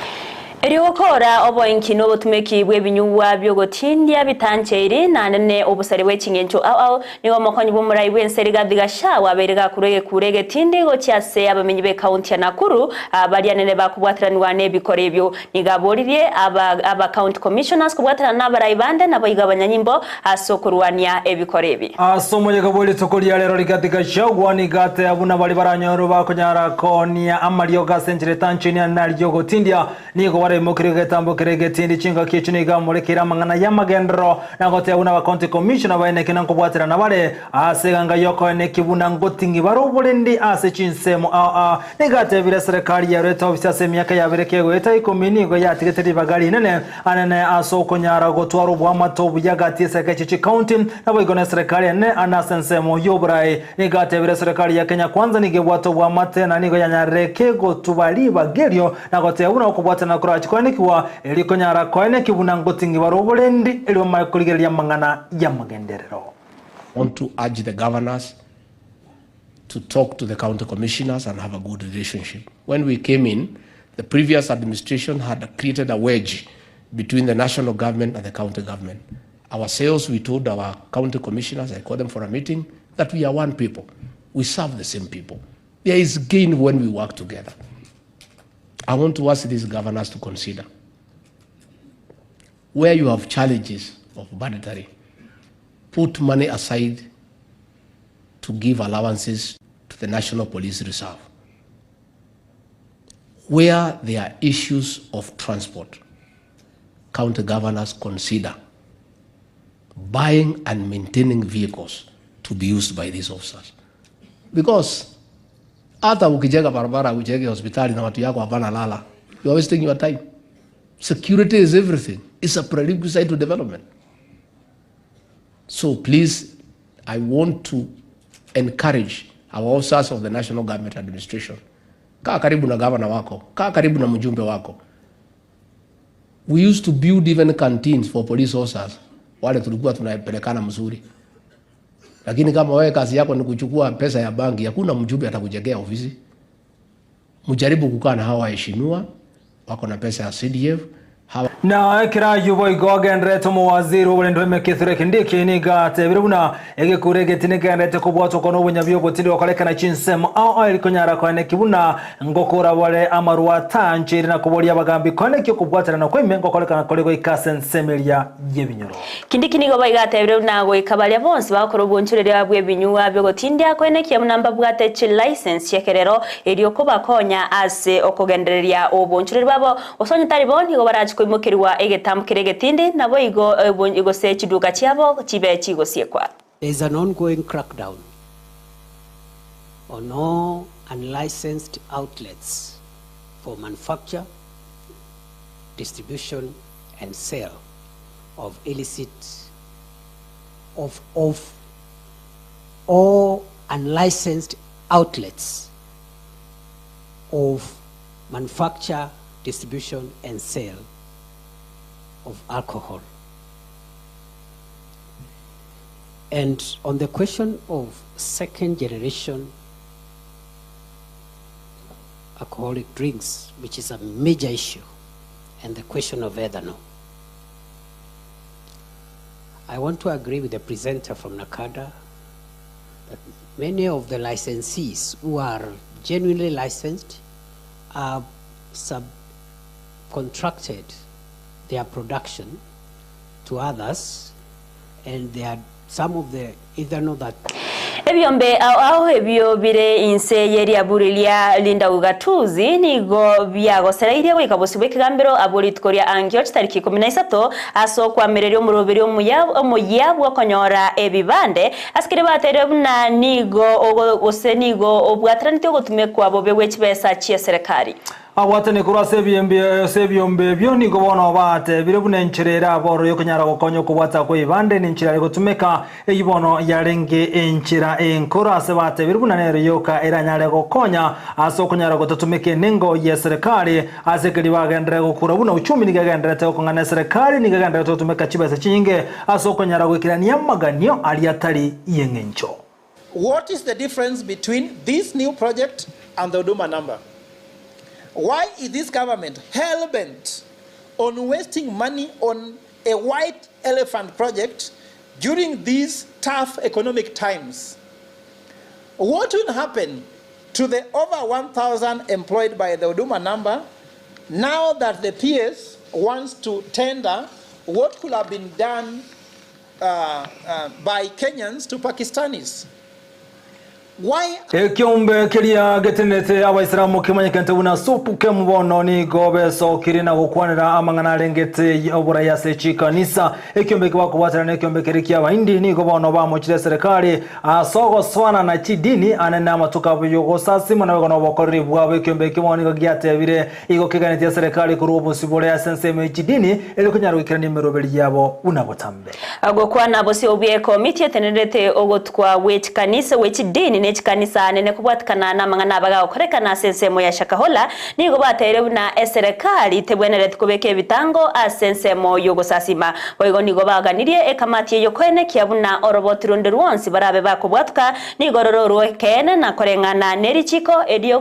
Eriokora oboinki n'obotumeki bw'ebinyugwa by'ogotindia bitancheire nanene obusari bw'eching'encho ao ao nigo omokonyi bw'omorai bw'ense Rigathi Gachagua abeire gakurege kurege tindi gochia ase abamenyi be county ya Nakuru abaria nene bakobwatiranwa n'ebikoro ebyo nigo aboririe aba, aba county commissioners kobwatirana n'abarai bande nabo iga abanyanyimbo ase okorwania ebikoro ebi. Ase omoyega bwe rituko ria rero Rigathi Gachagua nigo ateba buna baria baranyorwe bakonyara koonia amariogo ase enchera etancheini ande naria ogotindia nigo baraimokerie egetambo keria egetindi chingaki echio nigo amorekeire amang'ana y'amagenderero na goteba buna aba county commissioner baeneke na nkobwaterana bare ase eganga y'okoeneki buna ngoting'i bare oborendi ase chinsemo ao ao. Nigo atebire eserekari yarwete ofisi ase emiaka yabere kegoeta ikomi nigo yatigete ribaga rinene anene ase okonyara gotwara oboamate obuya gati y'eserikari chie chikaunti naboigo neserekari enene ande ase ensemo y'oborai. Nigo atebire eserekari ya Kenya Kwanza nigo ebwate oboamate na nigo yanyarire kegotuba ribaga erio na goteba buna okobwatana korache koenekigwa erio konyara koeneki buna ngoting'i bare oborendi erio bamanye korigereria amang'ana y'amagenderero. Want to urge the governors to talk to the county commissioners and have a good relationship. When we came in, the previous administration had created a wedge between the national government and the county government. Ourselves, we told our county commissioners, I called them for a meeting, that we are one people. We serve the same people. There is gain when we work together. I want to ask these governors to consider where you have challenges of budgetary, put money aside to give allowances to the National Police Reserve. Where there are issues of transport, county governors consider buying and maintaining vehicles to be used by these officers. Because hata ukijenga barabara, ujenge hospitali na watu yako hapana lala, you are wasting your time. Security is everything. It's a prerequisite to development. So please, I want to encourage our officers of the National Government Administration. Kaa karibu na gavana wako, kaa karibu na mjumbe wako. We used to build even canteens for police officers. Wale tulikuwa tunapelekana mzuri. Lakini kama wewe kazi yako ni kuchukua pesa ya banki, hakuna mjumbe atakujengea ofisi. Mjaribu kukaa na hawa waheshimiwa wako na pesa ya CDF hawa Na ekera yubo igogenderete omuwaziri oborendo emekithire Kindiki nigatebire buna egekure egeti nigenderete kobwatwa kono obonyabi obotindi gokorekana chinsemo ao aeri konyara koeneki buna ngokora bore amarwa atanchire na koboria abagambi koeneki okobwaterana kwaime ngokorekana kore goika ase ensemo eria ya ebinyoro. Kindiki nigo baigatebire buna goika baria bonsi bagokora obonchoreria bwa ebinywa biogotindia koenekia buna mbabwate chilicense chi'ekerero erio kobakonya ase okogendereria obonchoreri bwabo gose onye tari bo nigo barachi koimokerwa egetambo kere egetindi nabo igo gose chiduka chiabo chibe chigosiekwa. There is an ongoing crackdown on all unlicensed outlets for manufacture, distribution, and sale of illicit, of, of all unlicensed outlets of manufacture, distribution, and sale of alcohol. And on the question of second generation alcoholic drinks, which is a major issue, and the question of ethanol, I want to agree with the presenter from NACADA that many of the licensees who are genuinely licensed are subcontracted their production to others, and they are some of the ethanol that Ebyombe aho ebyo bire inse yeria burilia linda ugatuzi nigo byagosereirie goika bosi bw'ekigambiro aborituko ria angio chitariki 13 aso kwamereria omoroberi omoyabwo okonyora ebibande asikere batere buna nigo gose nigo obwataranete ogotumekwa bobe bwe chibesa chia serikali. Abwatani korwa ase ebiombe ebio nigo bono batebire buna enchera ere aboro yokonyara gokonya okobwata kwa ebibande na enchera egotumeka eyio bono yarenge enchera enkoro ase batebire buna nero yoka eranyare gokonya ase okonyara gotatumeka enengo ya serikali ase ekeri bagenderere gokura buna uchumi nigo egendererete gokong'ana eserikali nigo egendererete gotumeka chibesa chinyinge ase okonyara goikerania amaganio aria atari y'eng'encho. What is the difference between this new project and the Huduma number? Why is this government hell-bent on wasting money on a white elephant project during these tough economic times? What will happen to the over 1,000 employed by the Huduma number now that the PS wants to tender what could have been done by Kenyans to Pakistanis? Why? Ekiombe keria getenete abaisilamu kimanyekente buna supu kemubono nigo besokire na gokwanera amang'ana arengete oboraya ase chikanisa. Ekiombe kibakobwatana na ekiombe keri kia abaindi nigo bono bamochire serikali ase ogoswana na chidini anene amatuko abo yogosasima naboigo nobokoreri bwabo. Ekiombe eki bono nigo giatebire igo kiganetie serikali korwa obosi bore ase ensemo ya chidini eri konyara goikerania emeroberi yabo buna botambe. Gokwana bosi obwe komiti etenerete ogotwa gwe chikanisa gwe chidini ne chikanisa nene kubwatikana na amang'ana abagakorekana ase ensemo ya Shakahola nigo bateire buna eserikali tebwenerete kobeka ebitango ase ensemo yogosasima. Boigo nigo baganirie ekamati eyo koenekia buna oroboti runde rwonsi barabe bakobwatuka nigo roro rwekene na koreng'ana nerichiko erio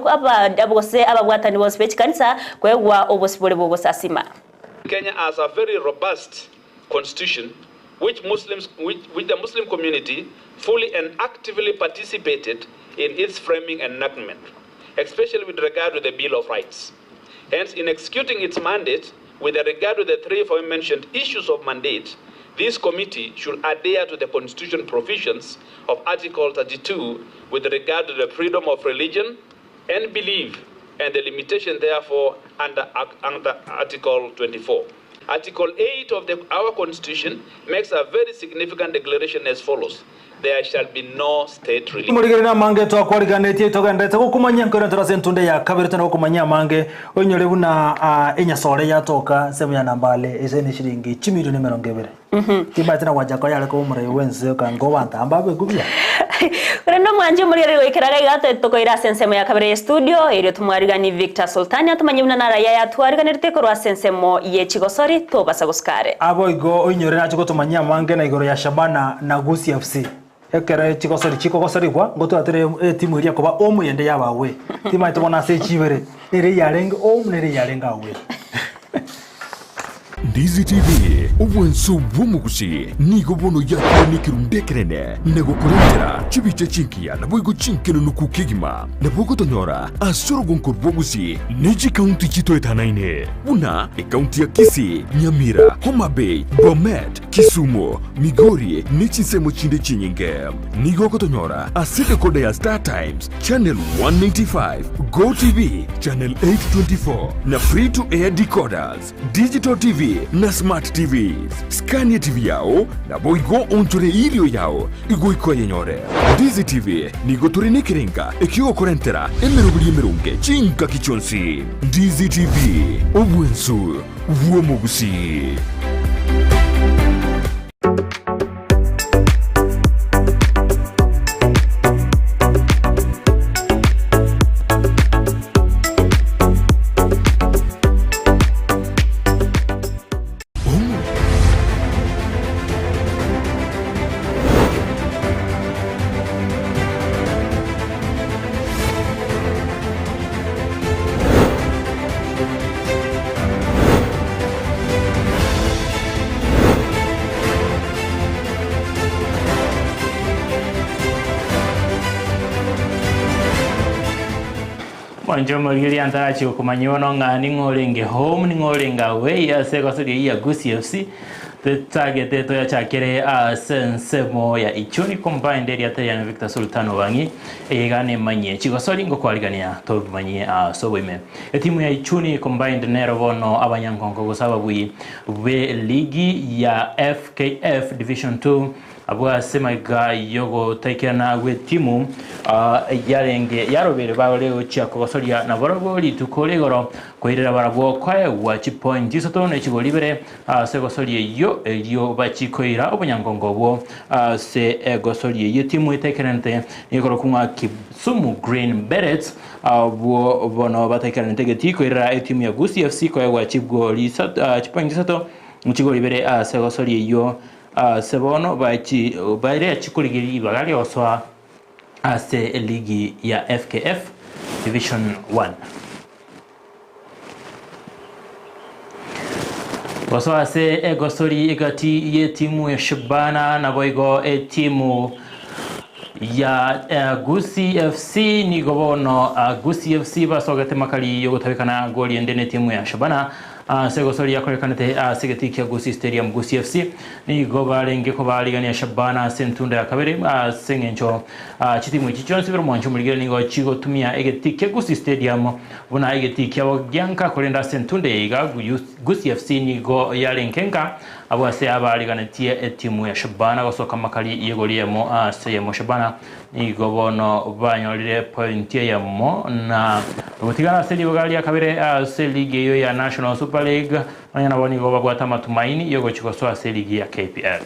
gose ababwatani bose b'echikanisa kwegwa obosi bore bogosasima. Kenya has a very robust constitution which, Muslims, which, which the Muslim community fully and actively participated in its framing and enactment, especially with regard to the Bill of Rights. Hence, in executing its mandate, with regard to the three aforementioned issues of mandate, this committee should adhere to the Constitution provisions of Article 32 with regard to the freedom of religion and belief and the limitation therefore under, under Article 24. Article 8 of the, our Constitution makes a very significant declaration as follows. There shall be no state religion. Morigereri amange twakwariganetie togenderete gokumanyia nkore ntore ase entunde ya kabere tone gokumanyia amange oinyore buna ah, enyasore yatoka ensemo ya Nambale ase ne shiringi chimilioni emerongo ebere. Timanyete na gwancha yare koba omorai bwense okanga obanto aba mbabe buya. Korende omwanchi omorigereri goikera iga iga tokoira ase ensemo ya kabere ya studio erio tomwarigani Victor Sultani atomanye buna naraya yatwariganerete korwa ase ensemo ye chigosori tobasa gosukare. Abo igo oinyore nache gotomanyia amange na igoro ya Shabana na Gusii FC. Ekero chigosori chikogosorigwa ngotwatere etimu eria koba home yende yaba away. Timanyete bono ase chibere nere yarenge home nere yarenge away. Ndizi TV, obwanso bw'omogusi, nigo bono yakire nekerundu ekenene na gokorentera chibicha chingiya naboigo chinkenenuku kegima. Nabo ogotonyora ase orogonko rw'obogusi ne chikaunti chitoetanaine buna ekaunti ya Kisii, Nyamira, Homa Bay, Bomet, Kisumu, Migori ne chinsemo chinde chinyinge. Nigo ogotonyora ase decoder ya Star Times, Channel 195, Go TV, Channel 824 na Free to Air decoders, Digital TV na Smart TVs. Skania TV yao naboigo onchore erio yao igoika oyenyore. Ndizi TV nigo tore nekerenga ekiogokorentera emeroberi emeronge chingaki chionsi. Ndizi TV, obwensu bw'omogusii. Mwanche omorigereria ntarachi gokomanyia bono ng'a ning'o orenge home ning'o orenge away ase egosoria eyio ya Gusii FC tetagete toyachakere ase ensemo ya Ichuni Combined eria tari Victor Sultan Obang'i eye iga nemanyie chigosori ngokwarigania tobimanyie ase oboime. Etimu ya Ichuni Combined nero bono abanyankonko gose ababui be ligi ya FKF Division 2 Abwo ase magega y'ogotaikerana gw'etimu yarenge yarobere bare gochia kogosoria nabarabwo rituko rigoro, koirera barabwo koegwa chipointi isato ne chigori ibere ase egosoria eyio, erio bachie koira obonyangongo obwo ase egosoria eyio. Etimu etaikeranete nigo ng'a Kisumu Green Berets, abwo bono bataikeranete getii koirera etimu ya Gusii FC koegwa chigori isato chipointi isato chigori ibere ase egosoria eyio. Ase bono baria chikorigia ribaga ri'ogosoa ase eligi ya FKF Division 1. Gosoa ase egosori egati y'etimu ya Shabana naboigo etimu ya Gusii FC nigo bono Gusii FC basogete makari yogotabekana goli ende n'etimu ya Shabana Ase egosoria yakorekanete ase egetii kia Gusii Stadium, Gusii FC nigo barenge kobarigania Shabana ase entunda ya kabere ase eng'encho chitimu echi chionsi bire omwancho omorigere nigo chigotumia egetii kia Gusii Stadium buna egetii kiabo gianka korende ase entunda eye iga Gusii FC nigo yarenge nka abwo ase abariganetie etimu ya Shabana gosoka makari y'egori eyemo ase eyemo Shabana Nigo bono banyorire pointi eyemo na gotigara ase ribaga ria kabere ase eligi eyio ya National Super League, nonya nabo nigo babwate amatumaini yogochia gosoa ase eligi ya KPL.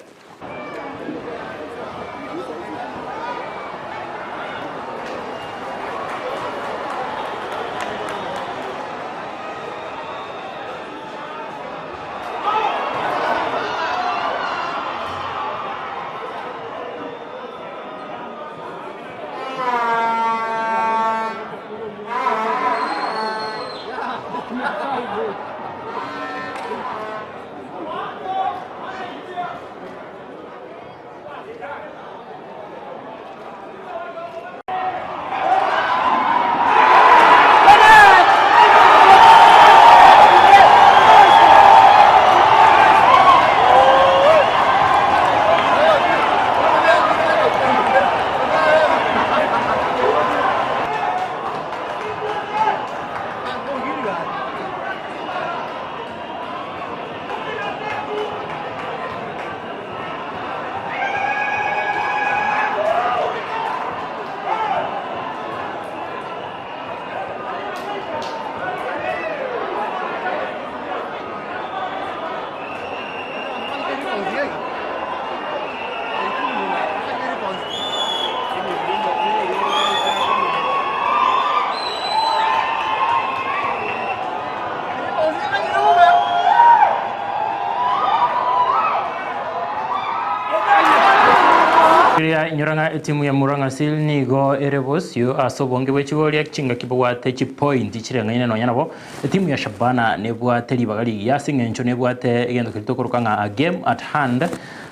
Riria inyora ng'a etimu ya Murang'a Seal nigo ere bosio ase obonge bwe chigoria chingaki babwate chipointi chireng'aine nonya nabo etimu ya Shabana nebwate ribaga rigiya ase eng'encho nebwate egento keria tokoroka ng'a a game at hand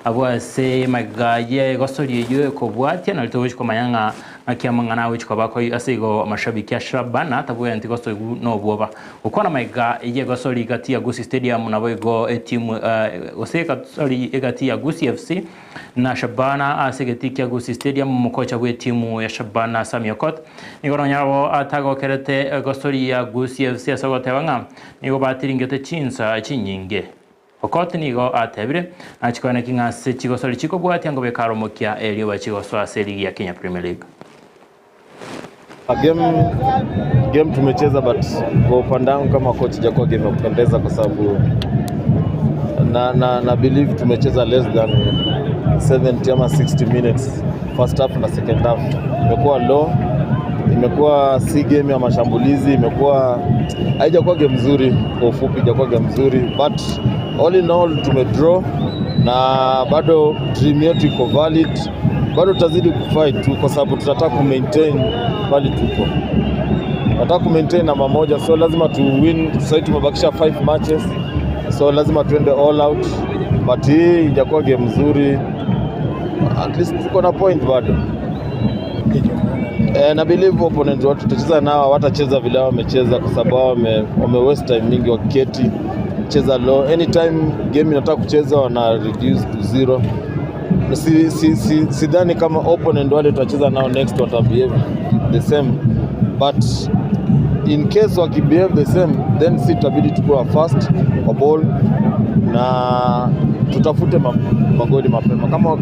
abwo ase magega ye egosori eyio ekobwatia nario togochi komanya ng'a ng'aki amang'ana agochi koba akoi ase igo amashabiki a Shabana tabwenereti gosoigwa nobwoba. Gokwana magega ye egosori gati ya Gusii Stadium naboigo etimu gose egosori egati ya Gusii FC Na Shabana ase egetii kia Gusii Stadium, omokocha bw'etimu ya Shabana Sammy Okoth nigo nonya nabo atagokerete gosori ya Gusii FC ase ogoteba ng'a nigo batiringete chinsa chinyinge. Okoth nigo atebire nachikoeneki ng'a ase chigosori chikobwatia ngobeka are omokia erio bachie gosoa ase eligi ya Kenya Premier League. Game, game tumecheza but kwa upande wangu kama coach ijakuwa game ya kupendeza kwa sababu na, na, na believe tumecheza less than 70 ama 60 minutes first half na second half imekuwa low, imekuwa si game ya mashambulizi, imekuwa haijakuwa game nzuri, kwa ufupi haijakuwa game nzuri, but all in all tumedraw na bado dream yetu iko valid, bado tutazidi kufight tu kwa sababu tunataka ku maintain pali tuko, tunataka ku maintain namba moja, so lazima tu win. Sasa tumebakisha 5 matches, so lazima tuende all out, but hii ijakuwa game nzuri, at least tuko na point bado. Eh, na believe opponent watu tutacheza nao hawatacheza vile wamecheza kwa sababu wame, wame waste time mingi wakiketi cheza low. Anytime game inataka kucheza wana reduce to zero. Si, si, si, sidhani kama opponent wale tutacheza nao next wata behave the same but in case wakibehave the same then si tutabidi tukuwa fast kwa ball na tutafute magoli mapema kama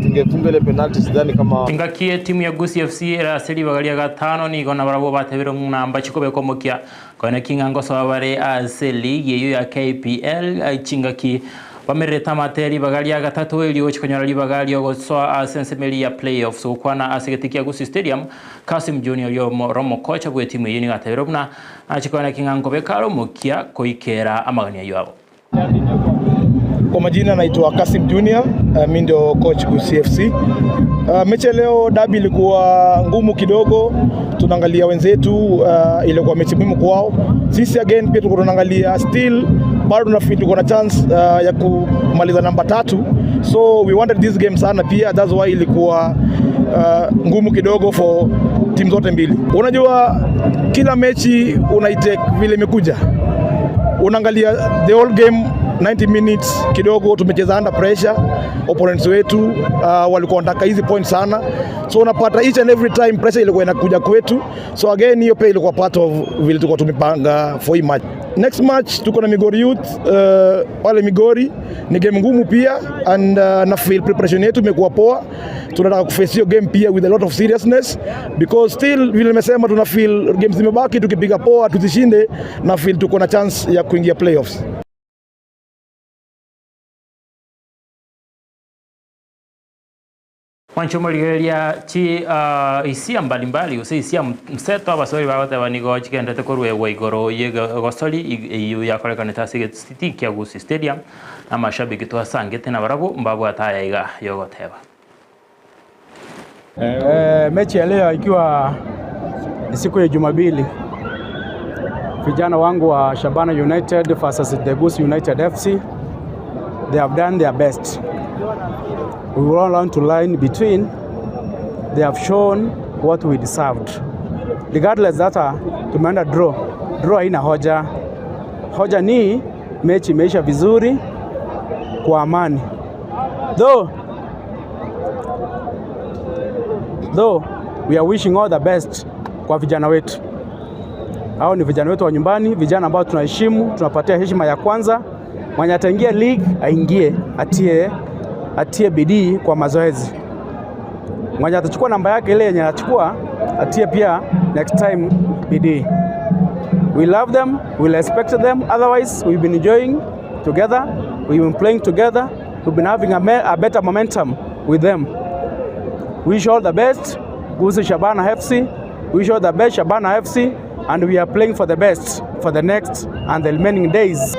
tungefunga ile penalty sidhani kama Engaki etimu ya Gusii FC ere ase ribaga ria gatano nigo nabarabwo batebire ng'a mbachi kobeka omokia koeneki ng'a ngosoa bare ase eligi eyio ya KPL chingaki bamererete amate ribaga ria gatato erio gochia konyora ribaga riogosoa ase ensemo eria ya playoffs. Gokwana ase egeti kia Gusii Stadium, Kassim Junior oria ore omokocha bw'etimu eyio nigo atebire buna nachi koeneki ng'a nkobeka are omokia koikera amagani ayio abo. Kwa majina naitwa Kasim Junior, uh, mi ndio coach Gusii FC. Uh, mechi ya leo dabi ilikuwa ngumu kidogo, tunaangalia wenzetu uh, ilikuwa mechi muhimu kwao. Sisi again pia tulikuwa tunaangalia still bado tunafeel tuko na chance uh, ya kumaliza namba tatu, so we wanted this game sana pia, that's why ilikuwa uh, ngumu kidogo for timu zote mbili. Unajua kila mechi unaitake vile imekuja unaangalia the whole game 90 minutes kidogo tumecheza under pressure, opponents wetu uh, walikuwa wanataka hizi point sana, so unapata each and every time pressure ilikuwa inakuja kwetu, so again hiyo pia ilikuwa part of vile tulikuwa tumepanga for hii match. Next match tuko na Migori Youth pale Migori, ni game ngumu pia and na feel preparation yetu imekuwa poa. Tunataka kuface hiyo game pia with a lot of seriousness because still vile nimesema, tuna feel games zimebaki, tukipiga poa tuzishinde, na feel tuko na chance ya kuingia playoffs. Mwanche omorigereria chi hisia mbalimbali gose hisia mseto abasori bagoteba nigo chigenderete koruegwa igoro y'egosori eyio yakorekanete ase egetiti kia Gusii Stadium na amashabiki twasangete nabarabwo mbabwate aya iga yogoteba. Mechi ya leo ikiwa siku ya Jumapili, vijana wangu wa Shabana United versus the Gusii United FC, they have done their best. We will want to line between. They have shown what we deserved. Regardless that tumeenda draw. Draw haina hoja. Hoja ni mechi imeisha vizuri kwa amani. Though we are wishing all the best kwa vijana wetu. Hao ni vijana wetu wa nyumbani, vijana ambao tunaheshimu, tunapatia heshima ya kwanza. Mwenye ataingia league aingie, atie bidii kwa mazoezi. Mwenye atachukua namba yake ile yenye anachukua, atie pia next time bidii. We love them, we respect them. Otherwise, we've been enjoying together, we've been playing together, we've been having a better momentum with them. Wish all the best, Gusii Shabana FC. Wish all the best, Shabana FC, and we are playing for the best for the next and the remaining days.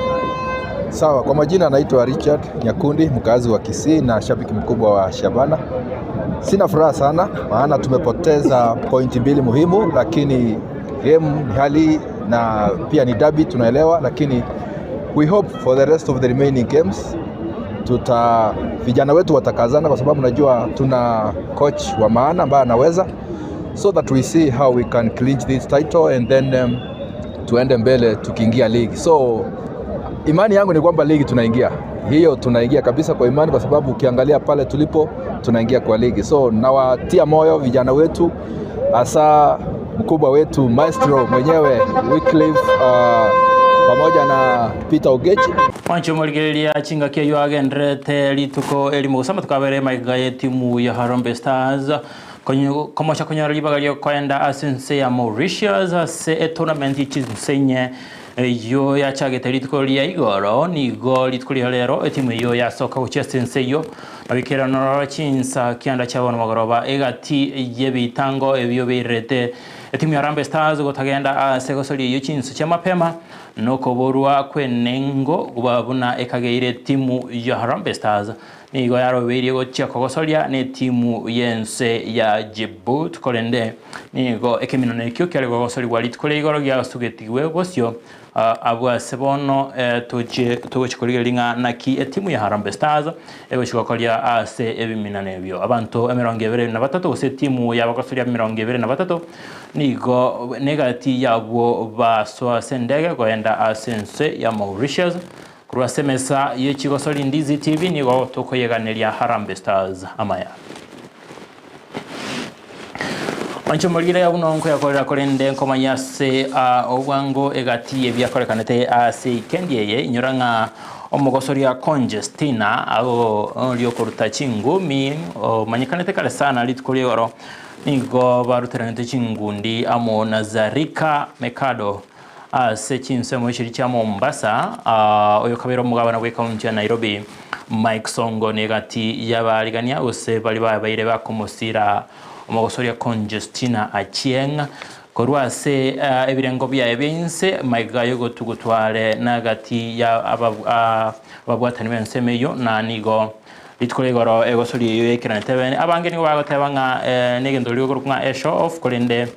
Sawa, kwa majina naitwa Richard Nyakundi, mkazi wa Kisii na shabiki mkubwa wa Shabana. Sina furaha sana maana tumepoteza pointi mbili muhimu, lakini game ni hali na pia ni derby tunaelewa, lakini we hope for the rest of the remaining games tuta vijana wetu watakazana, kwa sababu najua tuna coach wa maana ambaye anaweza, so that we see how we can clinch this title and then tuende mbele tukiingia league. So imani yangu ni kwamba ligi tunaingia hiyo, tunaingia kabisa kwa imani, kwa sababu ukiangalia pale tulipo tunaingia kwa ligi. So nawatia moyo vijana wetu, hasa mkubwa wetu maestro mwenyewe Wycliffe pamoja na Peter Ogechi. Mwancho morigereria chingaki eyo agenderete rituko erimo gosama tukabere maiga ya timu ya Harambee Stars komocha konyora ribaga riokoenda ase ense ya Mauritius ase etournament chinsenye eyo yachagete rituko ria igoro nigo rituko ria rero etimu eyo yasoka gochia ase ense eyo babikerana chinsa kianda chiabo magoroba egati yebitango ebyo birete etimu ya Harambee Stars gotagenda ase gosoria eyo chinsa chia mapema nokoborwa kwenengo kubabuna ekageire timu ya Harambee Stars nigo yarobeire gochia kogosoria ne timu yense ya Djibouti korende nigo ekemino nekio kiare gogosorigwa rituko ria igoro giasugetigwe gosio abwase bono togochikorigereria ng'a naki etimu ya Harambee Stars egochigokoria ase ebiminano ebio abanto 23 gose etimu yabagosoria 23 nigo negati yabwo basoa ase endege goenda ase ense ya Mauritius kurwa ase emesa yechigosori Ndizi TV nigo tokoyeganeria Harambee Stars amaya. Mancho morire ya buno nko yakorera korende nkomanya ase obwango egati ebiakorekanete ase ikendi eye inyora ng'a omogosoria Conjestina abo riokoruta chingumi omanyekanete kare sana rituko ri'igoro nigo baruteranete chingundi amo na Zarika Mercado ase chinsemo echiri chia Mombasa oyo kabere omogabana bwa ekaunti ya Nairobi Mike Songo negati yabarigania gose bari babaire bakomosira omogosoria Conjestina Achieng korwa ase ebirengo byaye byense maiga yogotugutware nagati ya ababwatani b'ensemo eyo na nigo rituko rigoro egosoria eyo yekeranete bene abange nigo bagoteba ng'a negento rigokoro ng'a e show off korende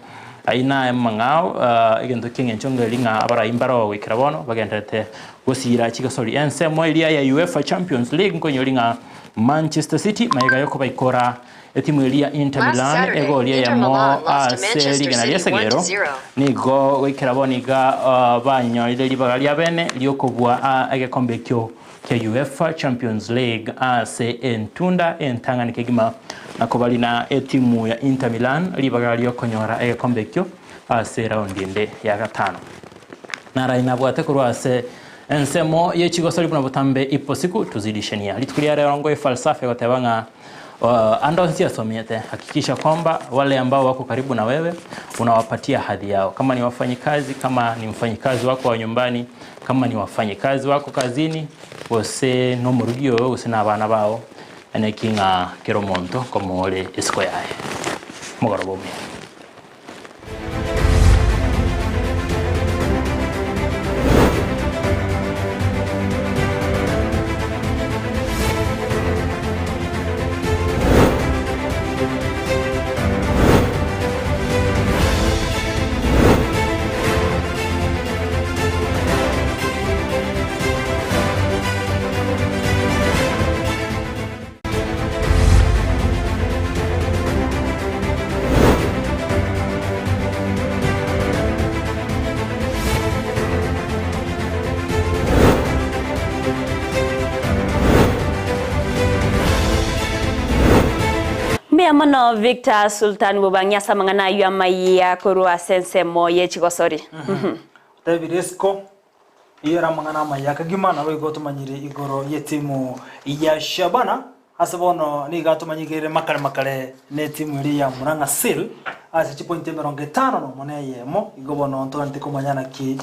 aina emang'ao egento kieng'encho ngeri ng'a abarai mbaro goikera bono bagenderete gosira chigosori ensemo eria ya UEFA Champions League nkonyori ng'a Manchester City maiga yokobaikora etimu eria Inter Last Milan Saturday, egoria Inter yamo Milan lost to ase Manchester rigena City ria Segero 1-0. nigo goikera bono iga banyorire ribaga ria bene riokobua egekombe ekio kia UEFA Champions League ase entunda entang'ani kegima nako bari na etimu ya Inter Milan ribaga riokonyora egekombe ekio ase raundi ende ya gatano nara inabwate korwa ase ensemo yechigosori buna botambe ipo siku tuzidishenia rituko ria rero ngo falsafa goteba ng'a ando nsiasomete hakikisha kwamba wale ambao wako karibu na wewe unawapatia hadhi yao, kama ni wafanyikazi, kama ni mfanyikazi wako wa nyumbani, kama ni wafanyikazi wako kazini gose nomurugio gose na abana bao ene ng'a kero monto komore isiko yaye mugoroba omuya. Mono Victor Sultan Bubang'ia samang'ana ayo amaiya korwa sensemo yechigosori. David Esco iyo ramang'ana amaiya kagima nabo igo tumanyire igoro ye timu ya Shabana ase bono niga tumanyigire makare makare ne timu eri ya Murang'a Seal ase chipoint 58 eyemo igo bono ntoganete komanyana ki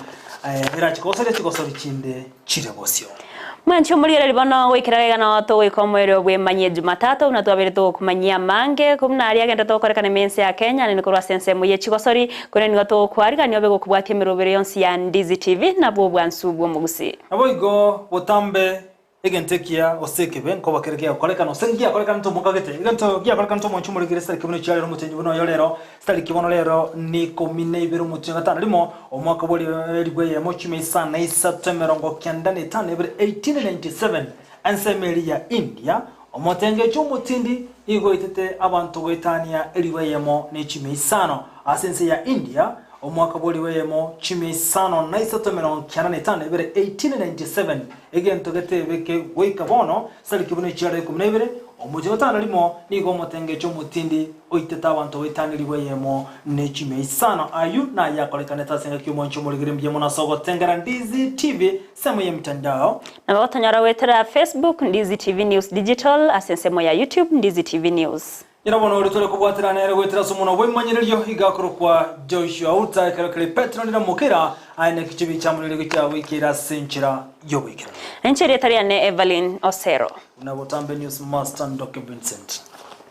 era chigosori chigosori chinde chire bosio. Mwanche omorigereria bono goikera gaiga nao togoika omoerio bw'emanyie Jumatatu buna twabeire togokomanyia amange buna aria agenderete gokorekana ime ense ya Kenya naende korwa ase ensemo ye chigosori korende nigo togokwarigania obe gokobwatia emerobero yonsi ya Ndizi TV nabwo obwansu bw'omogusii. Naboigo botambe egento ekiya gose ekebe nkoba kere gegokorekana, gose ngiakorekanete omokagete. Egento giakorekanete omonche omorikire sitariki buna echiarero omotienyi buna oyo rero, sitariki bono rero ni ikomi na ibere omotienyi o gatano rimo, omwaka bwa elifu eyemo chimia isano na isato emerongo kenda na etano na ebere, 1897, ensemo eria ya India, omotengecho omotindi nigo oitete abanto goetania elifu eyemo ne chimia isano. Ase ense ya India, Omwaka bw'origo eyemo, chimia isano na isato emerongo kianda na etano na ebere, 1897, egento getebeke goika bono, sariki buna echiaro ikomi na ibere, omochie gatano rimo, nigo omotengecho omotindi oitete abanto goetangerigwa eyemo ne chimia isano. Ayio naye akorekanete ase engaki y'omwanchi omorigiri mbuya mono ase ogotengera Ndizi TV, semo y'emitandao. Nabo gotonyora goetera Facebook, Ndizi TV News Digital, ase ensemo ya YouTube, Ndizi TV News. Inwe bono oria tore kobwaterana nere goetera ase omonwa bw'ebimanyererio, iga akorokwa Joshua Uta, ekero keria Petero ndire mokera, aye neki chibi chiamoreire gochia goikeera ase enchera y'oboikeranu. Inche erieta riane Evelyn Osero. Buna botambe News Master Ndoke Vincent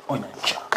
Onyancha.